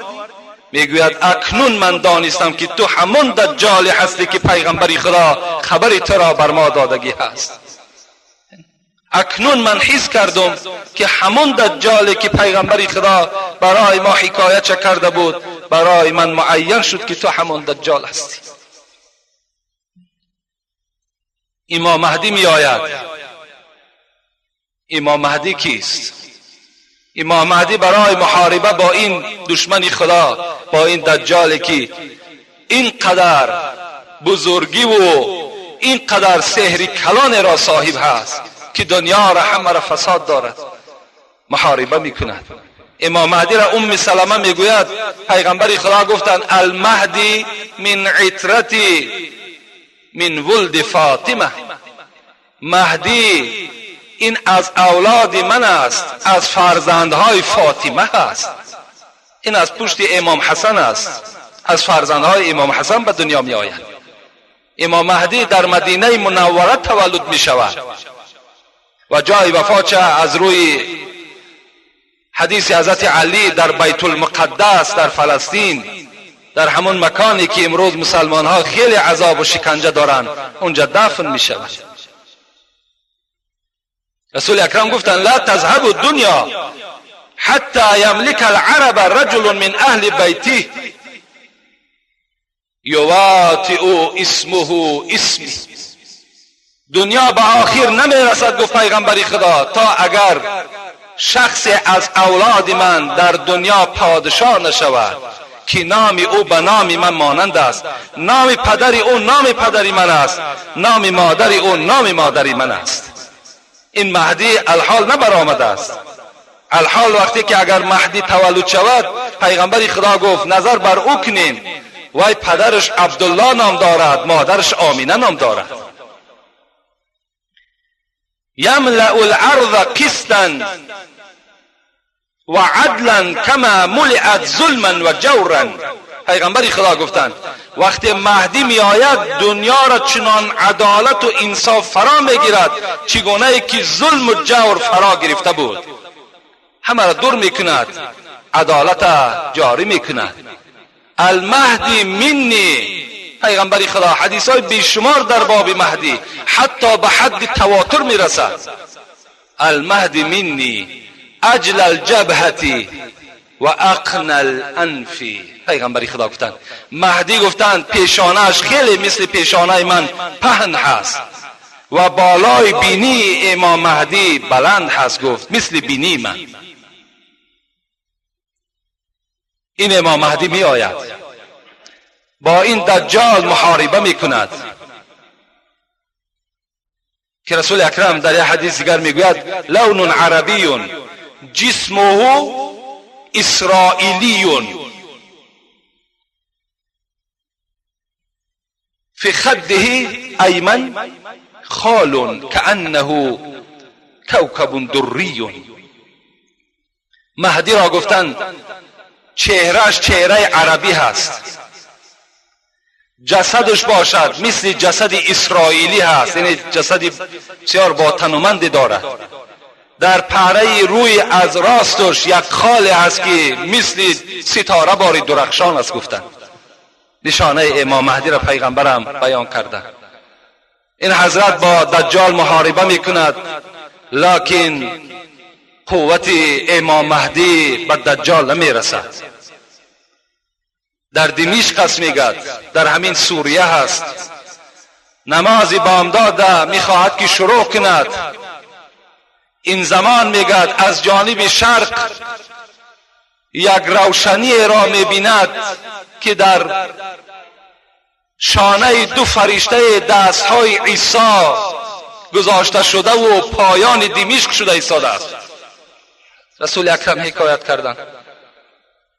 میگوید اکنون من دانستم که تو همون دجالی هستی که پیغمبر خدا خبر تو را بر ما دادگی هست. اکنون من حس کردم که همون دجالی که پیغمبر خدا برای ما حکایت کرده بود، برای من معین شد که تو همون دجال هستی. امام مهدی می آید. امام مهدی کیست؟ امام مهدی برای محاربه با این دشمن خدا، با این دجالی که اینقدر بزرگی و اینقدر سحر کلان را صاحب هست که دنیا را همه را فساد دارد، محاربه میکند. امام مهدی را ام سلمه میگوید پیغمبر خدا گفتند المهدی من عترتی من ولد فاطمه، مهدی این از اولاد من است، از فرزندهای فاطمه است. این از پشت امام حسن است، از فرزندهای امام حسن به دنیا می آید. امام مهدی در مدینه منوره تولد می شود و جای وفاتش از روی حدیث حضرت علی در بیت المقدس در فلسطین، در همون مکانی که امروز مسلمان ها خیلی عذاب و شکنجه دارند، اونجا دفن می شود. رسول اکرم گفتند لا تذهب الدنیا حتی یملک العرب رجل من اهل بیته یواطئ اسمه اسمی. دنیا به آخر نمیرسد، گفت پیغمبر خدا، تا اگر شخص از اولاد من در دنیا پادشاه نشود که نام او به نام من مانند است، نام پدر او نام پدر من است، نام مادر او نام مادر من است. این مهدی الحال نبرآمده است. الحال وقتی که اگر مهدی تولد شود، پیغمبر خدا گفت نظر بر او کنیم، وای پدرش عبدالله نام دارد، مادرش آمینه نام دارد. یملأ الارض قسطا و عدلا کما ملئت ظلما و جورا. پیغمبر خدا گفتند وقتی مهدی می آید دنیا را چنان عدالت و انصاف فرا میگیرد چگونه که ظلم و جور فرا گرفته بود. همه را دور میکند، عدالت جاری میکند. المهدی منی. پیغمبر خدا حدیث های بیشمار در باب مهدی حتی به حد تواتر میرسد. المهدی منی اجل الجبهة و اقنى الانف. پیغمبر خدا گفتند مهدی، گفتند، پیشانش خیلی مثل پیشانه من پهن هست و بالای بینی امام مهدی بلند هست، گفت مثل بینی من. این امام مهدی می آید، با این دجال محاربه می کند که رسول اکرم در یک حدیث دیگر میگوید لون عربی جسمه اسرائیلی فی خده ایمن خال کأنه کوکب دری. مهدی را گفتند چهرهش چهره عربی هست، جسدش باشد مثل جسد اسرائیلی هست، یعنی جسد بسیار با تنومندی دارد. در پهره روی از راستش یک خال هست که مثل ستاره باری درخشان است. گفتند نشانه امام مهدی را پیغمبرم بیان کرده. این حضرت با دجال محاربه میکند، لکن قوت امام مهدی به دجال نمیرسد. در دمشق است، میگد در همین سوریه هست. نماز بامداد میخواهد که شروع کند. این زمان میگد از جانب شرق یک روشنی را میبیند که در شانه دو فرشته دستهای عیسی گذاشته شده و پایان دمشق شده ایستاده است. رسول اکرم حکایت کردند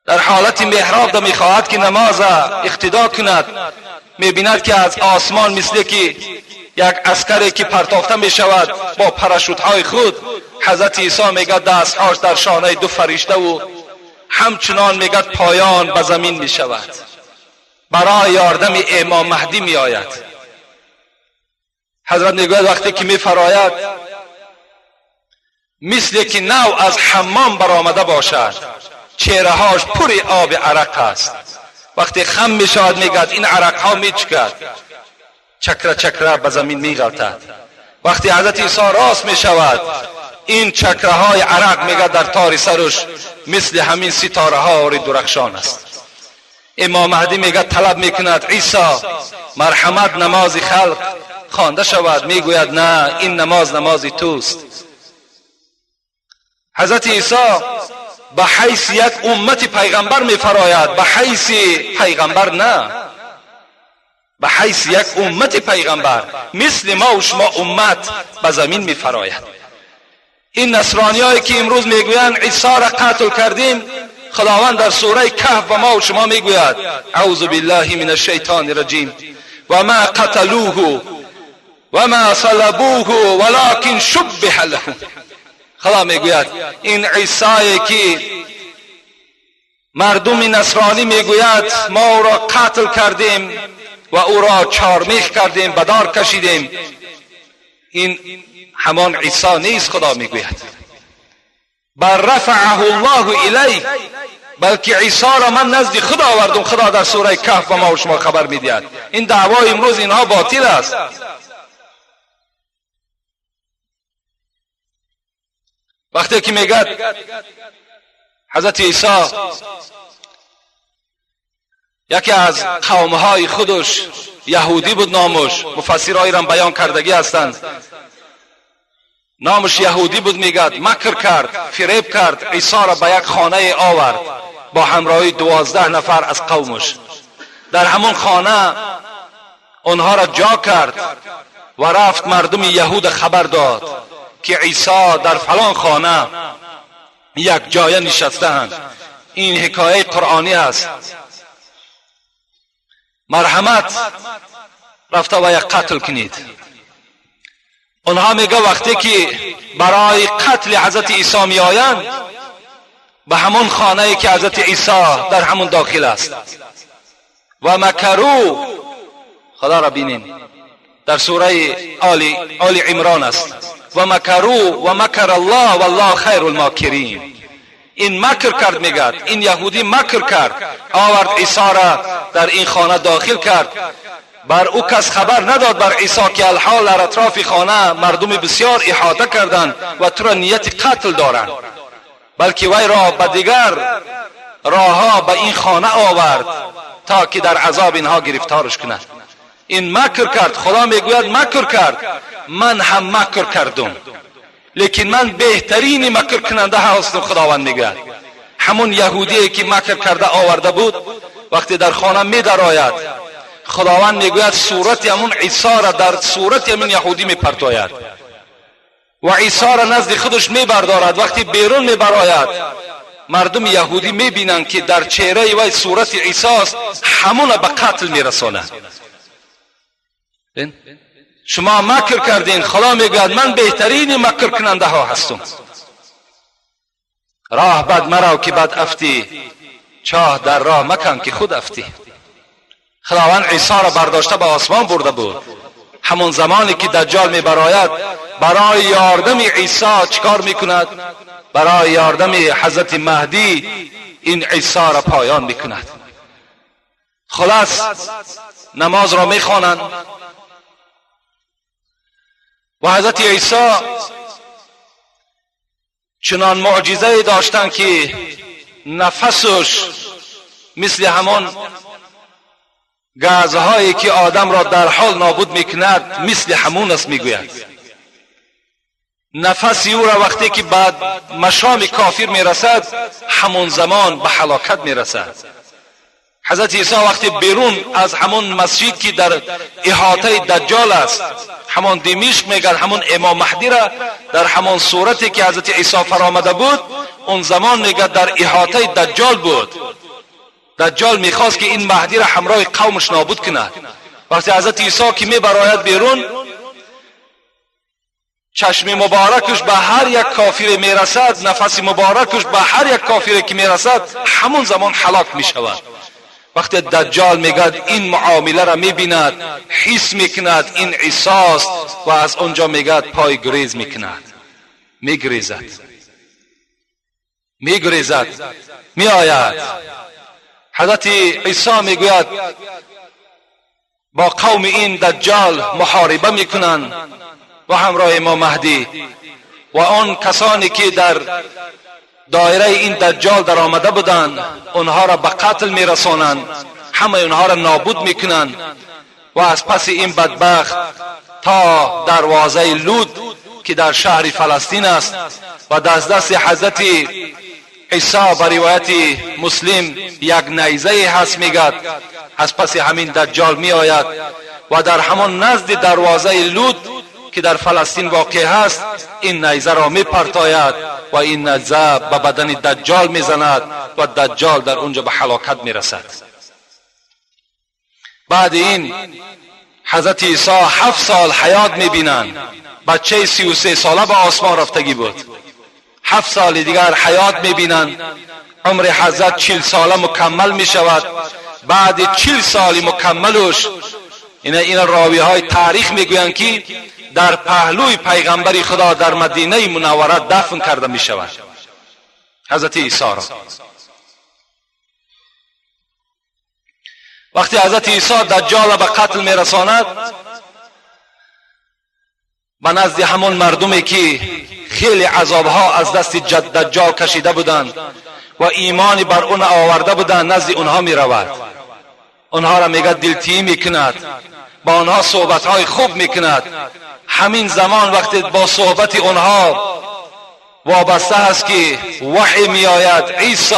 در حالت محراب میخواهد که نماز اقتدا کند، میبیند که از آسمان مثل که یک عسکری که پرتافته میشود با پراشوت خود، حضرت عیسی میگه دستهاش در شانه دو فرشته و همچنان میگه پایان به زمین میشود. برای یاردم امام مهدی میآید. حضرت میگوید وقتی که میفراید مثل که نو از حمام برآمده باشد، چهرههاش پر آب عرق است. وقتی خم میشود میگد این عرق ها میچکد، چکره چکره به زمین میغلطد. وقتی حضرت عیسی راست میشود این چکره های عرق میگد در تار سرش مثل همین ستاره ها درخشان است. امام مهدی میگه طلب میکند عیسی مرحمت نماز خلق خوانده شود. میگوید نه، این نماز نماز توست. حضرت عیسی به حیث یک امت پیغمبر میفراید، به حیث پیغمبر نه، به حیث یک امت پیغمبر مثل ما و شما امت به زمین میفراید. این نصرانی هایی که امروز میگویند عیسی را قتل کردیم، خداوند در سوره کهف به ما و شما میگوید اعوذ بالله من الشیطان الرجیم و ما قتلوه و ما صلبوه ولكن شبه له. خدا میگوید این عیسی که مردم نصرانی میگوید ما او را قتل کردیم و او را چارمیخ کردیم، به دار کشیدیم، این همان عیسی نیست. خدا میگوید بل رفعه الله الیه، بلکه عیسی را من نزد خدا آوردم. خدا در سوره کهف به ما و شما خبر میدهد. این دعوای امروز اینها باطل است. وقتی که میگد حضرت عیسی یکی از قومهای خودش یهودی بود، نامش مفسرهای را بیان کردگی هستند، نامش یهودی بود، میگد مکر کرد، فریب کرد، عیسی را به یک خانه آورد با همراهی 12 نفر از قومش. در همون خانه آنها را جا کرد و رفت مردم یهود خبر داد که عیسی در فلان خانه یک جایه نشسته‌اند. این حکایه قرآنی است. مرحمت رفته و یک قتل کنید. آنها میگه وقتی که برای قتل حضرت عیسی میآیند به همون خانه که حضرت عیسی در همون داخل است و مکرو، خدا را بینین در سوره آل عمران است، و مکرو و مکر الله والله خیر الماکرین. این مکر کرد، میگد این یهودی مکر کرد، آورد عیسی را در این خانه داخل کرد، بر او کس خبر نداد بر عیسی که الحال در اطراف خانه مردم بسیار احاطه کردند و تو را نیت قتل دارند، بلکه وی را به دیگر راهها به این خانه آورد تا که در عذاب اینها گرفتارش کند. این مکر کرد. خدا میگوید مکر کرد، من هم مکر کردم، لیکن من بهترین مکر کننده هستم. خداوند میگوید همون یهودی که مکر کرده آورده بود وقتی در خانه میدرآید، خداوند میگوید صورت همون عیسی را در صورت همون یهودی میپرتاید و عیسی را نزد خودش میبردارد. وقتی بیرون میبراید مردم یهودی میبینند که در چهره وی صورت عیسی است، همون به قتل میرساند. شما مکر کردین، خدا میگوید من بهترین مکر کننده ها هستم. راه بد مرو که بد افتی، چاه در راه مکن که خود افتی. خداوند عیسی را برداشته به آسمان برده بود. همون زمانی که دجال میبراید برای یاردم عیسی چیکار میکند؟ برای یاردم حضرت مهدی این عیسی را پایان میکند. خلاص نماز را میخوانند و حضرت عیسی چنان معجزه داشتند که نفسش مثل همان گازهایی که آدم را در حال نابود میکند مثل همون است. میگوید نفس او را وقتی که بعد مشام کافر میرسد همون زمان به هلاکت میرسد. حضرت عیسی وقتی بیرون از همون مسجد که در احاطه دجال است، همون دمشق میگن، همون امام مهدی را در همون صورتی که حضرت عیسی فرامده بود اون زمان میگه در احاطه دجال بود. دجال میخواست که این مهدی را همراه قومش نابود کند. وقتی حضرت عیسی که میبراید بیرون، چشم مبارکش به هر یک کافر میرسد، نفس مبارکش به هر یک کافر که میرسد همون زمان هلاک میشود. وقتی دجال میگد این معامله را میبیند، حس میکند این عیسی است و از آنجا میگد پای گریز میکند، میگریزد، میگریزد، میآید. حضرت عیسی میگوید با قوم این دجال محاربه میکنند و همراه امام مهدی و آن کسانی که در دایره این دجال در آمده بودند آنها را به قتل میرسانند، همه آنها را نابود میکنند و از پس این بدبخت تا دروازه لود که در شهر فلسطین است و دست حضرت عیسی به روایت مسلم یک نیزه هست، میگد از پس همین دجال میآید و در همان نزد دروازه لود که در فلسطین واقع هست این نیزه را میپرتاید و این نیزه به بدن دجال میزند و دجال در اونجا به هلاکت میرسد. بعد این حضرت عیسی 7 سال حیات میبینند. بچه 33 ساله به آسمان رفتگی بود. 7 سال دیگر حیات میبینند. عمر حضرت 40 ساله مکمل میشود. بعد 40 سال مکملش این راوی های تاریخ میگویند که در پهلوی پیغمبر خدا در مدینه منوره دفن کرده میشود حضرت عیسی را. وقتی حضرت عیسی دجال به قتل میرساند، به نزد همون مردمی که خیلی عذابها از دست دجال کشیده بودند و ایمان بر اون آورده بودند، نزد اونها میرود. اونها را میگه دلتیی میکند، با آنها صحبتهای خوب میکند. همین زمان وقتی با صحبت اونها وابسته است که وحی میآید، عیسی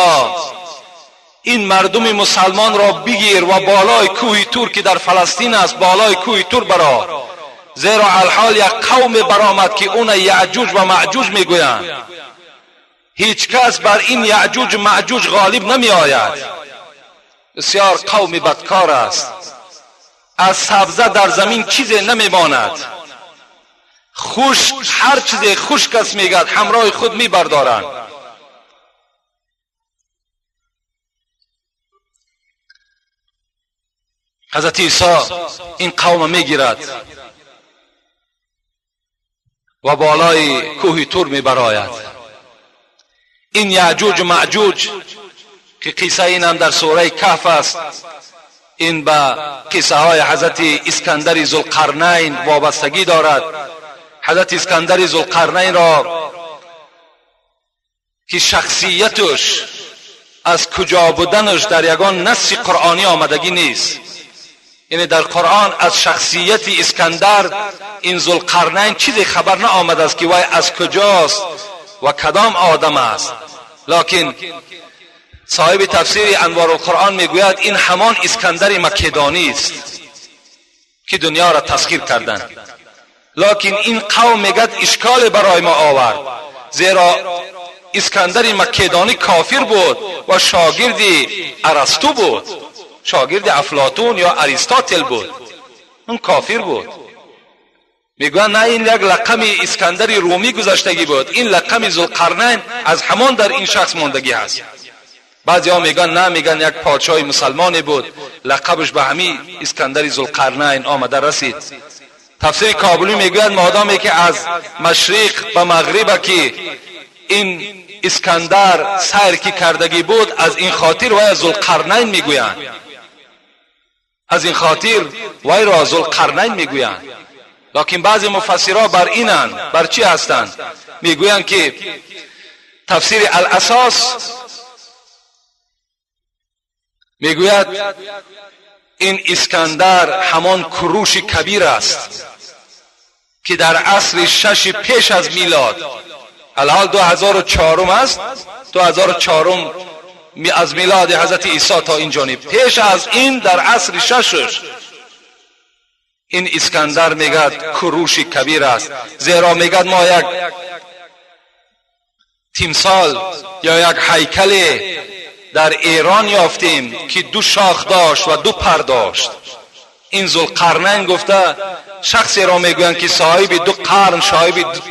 این مردم مسلمان را بگیر و بالای کوه تور که در فلسطین است، بالای کوه تور برا، زیرا الحال یک قوم برآمد که اون یعجوج و معجوج میگویند. هیچ کس بر این یعجوج و معجوج غالب نمی آید. بسیار قوم بدکار است. از سبزه در زمین چیزی نمیماند. خشک، هر چیز خشک است میگد همراه خود میبردارند. حضرت عیسی این قوم میگیرد و بالای کوه تور میبراید. این یعجوج و معجوج که قصه این هم در سوره کهف است، این به قصه های حضرت اسکندر ذوالقرنین وابستگی دارد. حضرت اسکندر ذوالقرنین را که شخصیتش از کجا بودنش در یگان نص قرآنی آمدگی نیست، یعنی در قرآن از شخصیت اسکندر این ذوالقرنین چیزی خبر نه آمده است که وی از کجاست و کدام آدم است. لکن صاحب تفسیر انوار القرآن میگوید این همان اسکندر مکدانی است که دنیا را تسخیر کردند. لکن این قوم میگد اشکال برای ما آورد، زیرا اسکندر مکدانی کافر بود و شاگرد ارسطو بود، شاگرد افلاطون یا اریستاتل بود، اون کافر بود. میگویند نه، این یک لقم اسکندر رومی گذشتگی بود، این لقم ذوالقرنین از همان در این شخص ماندگی هست. بعضی ها میگن نه، میگن یک پادشاه مسلمانی بود، لقبش به همین اسکندر ذوالقرنین آمده رسید. تفسیر کابلی میگوید مادامی که از مشرق به مغرب که این اسکندر سیر کی کردگی بود، از این خاطر وی ذوالقرنین میگویند، از این خاطر وی را ذوالقرنین میگویند. لکن بعضی مفسرها بر اینند، بر چی هستند؟ میگویند که تفسیر الاساس میگوید این اسکندر همان کروش کبیر است که در عصر 6 پیش از میلاد، الحال 2004 است، 2004 از میلاد حضرت عیسی تا این جانب، پیش از این در عصر 6 این اسکندر میگد کروش کبیر است، زیرا میگد ما یک تیمسال یا یک هیکل در ایران یافتیم که 2 شاخ داشت و 2 پر داشت. این ذوالقرنین گفته شخصی را میگویند که صاحب 2 قرن،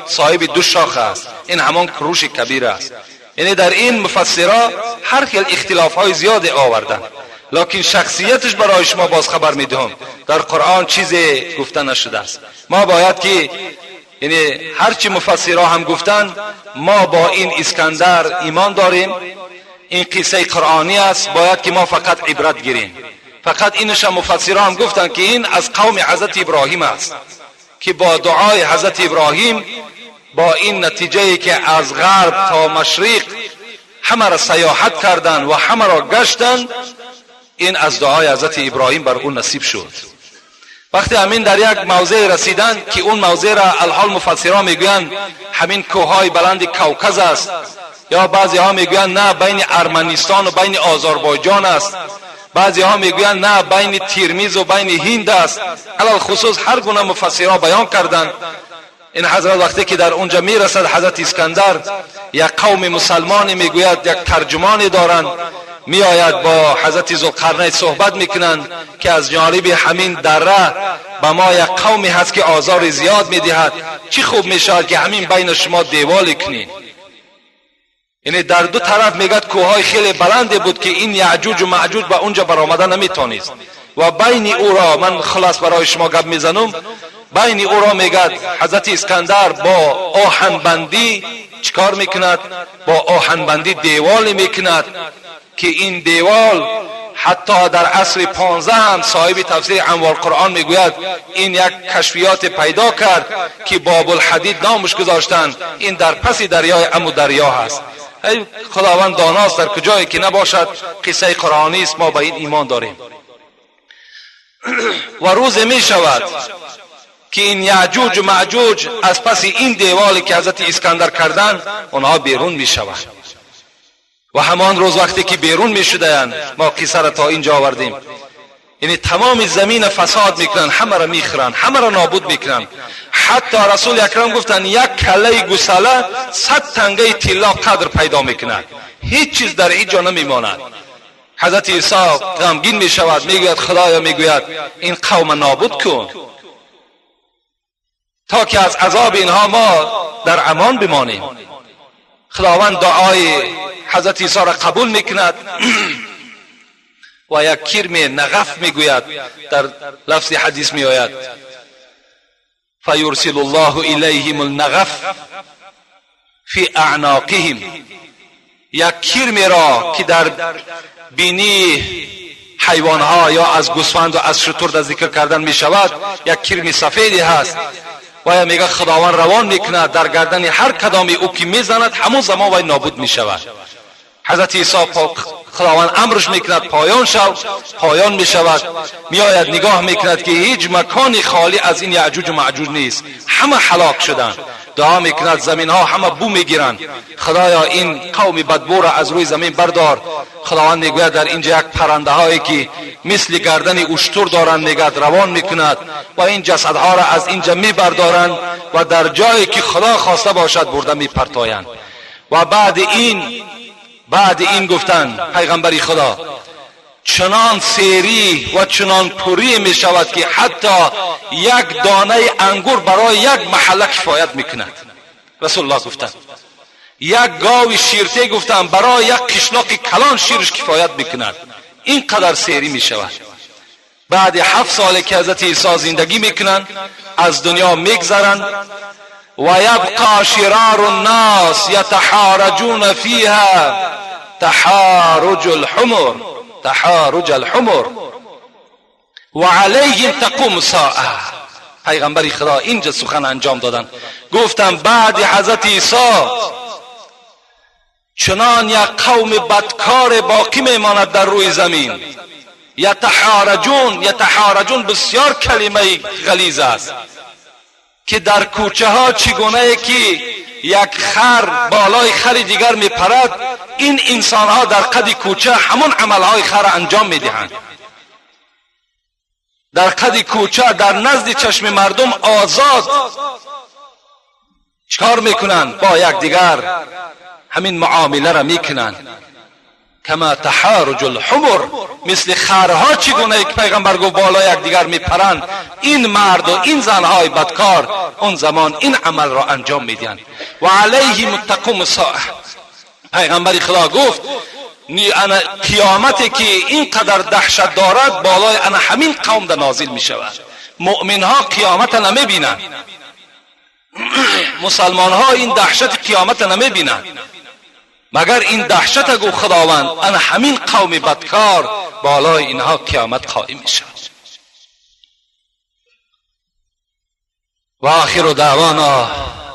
صاحب 2 شاخ است، این همان کروش کبیر است. یعنی در این مفسرها هر خیل اختلاف های زیاد آوردن، لکن شخصیتش برای شما باز خبر میدهم در قرآن چیزی گفته نشده است. ما باید که یعنی هرچی مفسرها هم گفتن، ما با این اسکندر ایمان داریم، این قصه قرآنی است، باید که ما فقط عبرت گیریم. فقط اینش هم مفسرها هم گفتن که این از قوم حضرت ابراهیم است که با دعای حضرت ابراهیم با این نتیجه که از غرب تا مشرق همه را سیاحت کردن و همه را گشتن، این از دعای حضرت ابراهیم بر اون نصیب شد. وقتی همین در یک موضع رسیدن که اون موضع را الحال مفسرها میگویند همین کوههای بلند کوکز است، یا بعضی ها میگویند نه بین ارمنستان و بین آذربایجان است، بعضی ها میگویند نه بین تیرمیز و بین هند است. علال خصوص هر گونه مفسرها بیان کردند. این حضرت وقتی که در اونجا میرسد حضرت اسکندر، یک قوم مسلمانی میگوید یک ترجمانی دارند، میآید با حضرت ذوالقرنین صحبت میکنند که از جانب همین دره به ما یک قومی هست که آزار زیاد میدهد، چی خوب میشود که همین بین شما دیوال کنین. یعنی در دو طرف میگد کوههای خیلی بلند بود که این یعجوج و معجوج به اونجا برآمده نمیتونست و بین او را من خلاص برای شما گپ میزنم، بین او را میگد حضرت اسکندر با آهنبندی چیکار میکند؟ با آهنبندی دیوال میکند که این دیوال حتی در عصر 15 هم صاحب تفسیر انوار قرآن میگوید این یک کشفیات پیدا کرد که باب الحدید نامش گذاشتند، این در پس دریای امو دریا هست. ای خداوند داناست در کجایی که نباشد، قصه قرآنی است، ما به این ایمان داریم. و روز می شود که این یعجوج و معجوج از پس این دیوالی که حضرت اسکندر کردند آنها بیرون می شوند و همان روز وقتی که بیرون می شدند، ما قصه را تا اینجا آوردیم، یعنی تمام زمین فساد میکنن، همه را میخورن، همه را نابود میکنن. حتی رسول اکرم گفتن یک کله گوساله 100 تنگه طلا قدر پیدا میکند، هیچ چیز در اینجا نمیماند. حضرت عیسی غمگین میشود، میگوید خدایا، میگوید این قوم نابود کن تا که از عذاب اینها ما در امان بمانیم. خداوند دعای حضرت عیسی را قبول میکند و یک کرم نغف میگوید، در لفظ حدیث میآید فیرسل الله الیهم النغف فی اعناقهم، یک کرمی را که در بینی حیوانها یا از گوسفند و از شتر در ذکر کردن می شود، یک کرمی سفیدی هست و میگه خداوند روان میکند در گردن هر کدامی او که میزند همون زمان وی نابود می شود. حضرت عیسی خداوند امرش میکند پایان شو، پایان میشود. میآید نگاه میکند که هیچ مکانی خالی از این یعجوج و معجوج نیست، همه هلاک شدند. دعا میکند، زمین ها همه بو میگیرند، خدایا این قوم بدبو را از روی زمین بردار. خداوند میگوید در اینجا یک پرنده هایی که مثل گردن اشتر دارند میگد روان میکند و این جسدها را از اینجا میبردارند و در جایی که خدا خواسته باشد برده میپرتایند. و بعد این گفتن پیغمبری خدا چنان سیری و چنان پری می شود که حتی یک دانه انگور برای یک محله کفایت میکند. رسول الله گفتن یک گاوی شیرته گفتن برای یک قشلاق کلان شیرش کفایت میکند. این قدر سیری می شود. بعد 7 سال که حضرت عیسی زندگی میکنند از دنیا میگذرند و یبقى شرار الناس یتحارجون فیها تحارج الحمر، تحارج الحمر و علیهم تقوم الساعه. پیغمبر خدا اینجا سخن انجام دادن، گفتم بعد حضرت عیسی چنان یک قوم بدکار باقی میماند در روی زمین. یتحارجون، یتحارجون بسیار کلمه غلیظ است که در کوچه ها چگونه که یک خر بالای خر دیگر میپرد، این انسان ها در قد کوچه همون عملهای خر انجام میدهند. در قد کوچه در نزد چشم مردم آزاد چکار میکنند؟ با یکدیگر همین معامله را میکنند. کما تحارج الحمر، مثل خرها چگونه یک پیغمبر گفت بالا یکدیگر میپرند، این مرد و این زنهای بدکار اون زمان این عمل را انجام میدهند. و علیهم تقوم الساعه. پیغمبر خدا گفت قیامتی که اینقدر دهشت دارد بالای انا همین قوم در نازل می شود. مؤمن ها قیامت نمی بینند، مسلمان ها این دهشت قیامت نمی بینند، مگر این دهشت گو خداوند انا همین قوم بدکار بالای اینها قیامت قائم می شود. و آخر دعوانا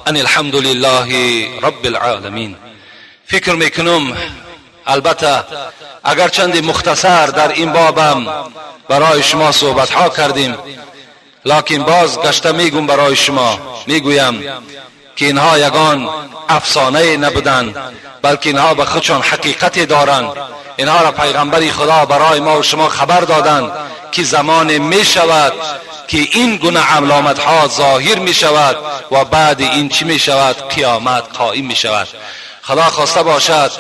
ان الحمد لله رب العالمین. فکر میکنم البته اگر چند مختصر در این بابم برای شما صحبت ها کردیم، لکن باز گشته میگم برای شما، میگویم که اینها یگان افسانه نبودند، بلکه اینها به خودشان حقیقت دارند. اینها را پیغمبر خدا برای ما و شما خبر دادند که زمان می شود که این گونه علامت ها ظاهر می شود و بعد این چی می شود؟ قیامت قائم می شود. خدا خواسته باشد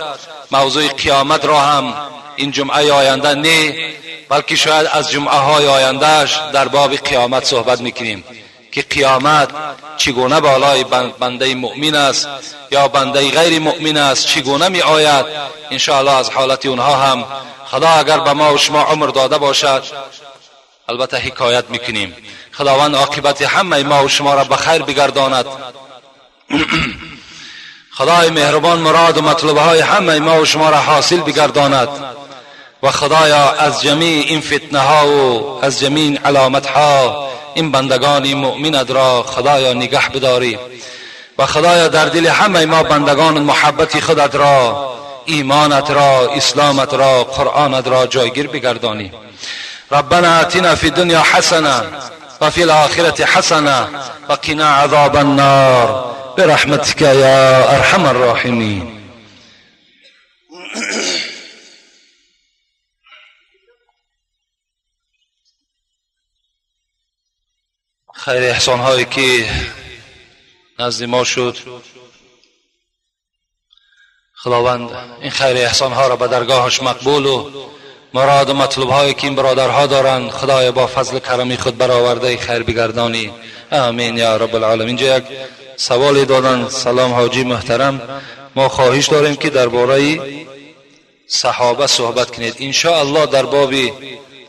موضوع قیامت را هم این جمعه آینده نه، بلکه شاید از جمعه های آیندهش در باب قیامت صحبت میکنیم که قیامت چگونه بالای بنده مؤمن است یا بنده غیر مؤمن است، چگونه می آید. انشاءالله از حالت اونها هم خدا اگر به ما و شما عمر داده باشد البته حکایت میکنیم. خداوند عاقبت همه ما و شما را به خیر بگرداند. خدای مهربان مراد و مطلبهای همه ما و شما را حاصل بگرداند و خدایا از جمیع این فتنه ها و از جمیع علامت ها این بندگان مؤمنت را خدایا نگه بداری و خدایا در دل همه ما بندگان محبت خودت را، ایمانت را، اسلامت را، قرآنت را جایگیر بگردانی. ربنا آتنا فی الدنیا حسنه و فی الآخرة حسنه و قنا عذاب النار برحمتك یا ارحم الراحمین. خیر احسان هایی که نزد ما شد، خداوند این خیر احسان ها را به درگاهش مقبول و مراد و مطلوب هایی که این برادرها دارند خدای با فضل کرمی خود برآورده خیر بگردانی. آمین یا رب العالمین. اینجا یک سوالی دادن. سلام حاجی محترم، ما خواهش داریم که درباره صحابه صحبت کنید. ان شاء الله در باب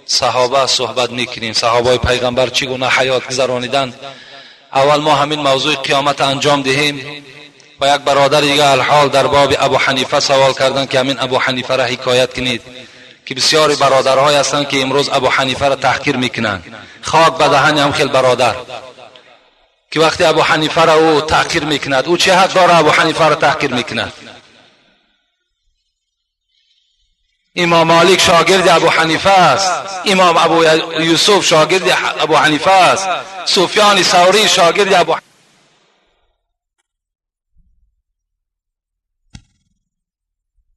صحابه صحبت میکنیم، صحابه پیغمبر چگونه حیات گذرانیدند. اول ما همین موضوع قیامت انجام دهیم و یک برادر دیگه الحال در باب ابو حنیفه سوال کردن که همین ابو حنیفه را حکایت کنید که بسیاری برادرهای هستند که امروز ابو حنیفه را تحقیر میکنند. خاک به دهن هم خیلی برادر که وقتی ابو حنیفه را او تحقیر میکند، او چه حق داره ابو حنیفه را تحقیر میکند؟ امام مالک شاگرد ابو حنیفه است، امام ابو یوسف شاگرد ابو حنیفه است، سفیان ثوری شاگرد ابو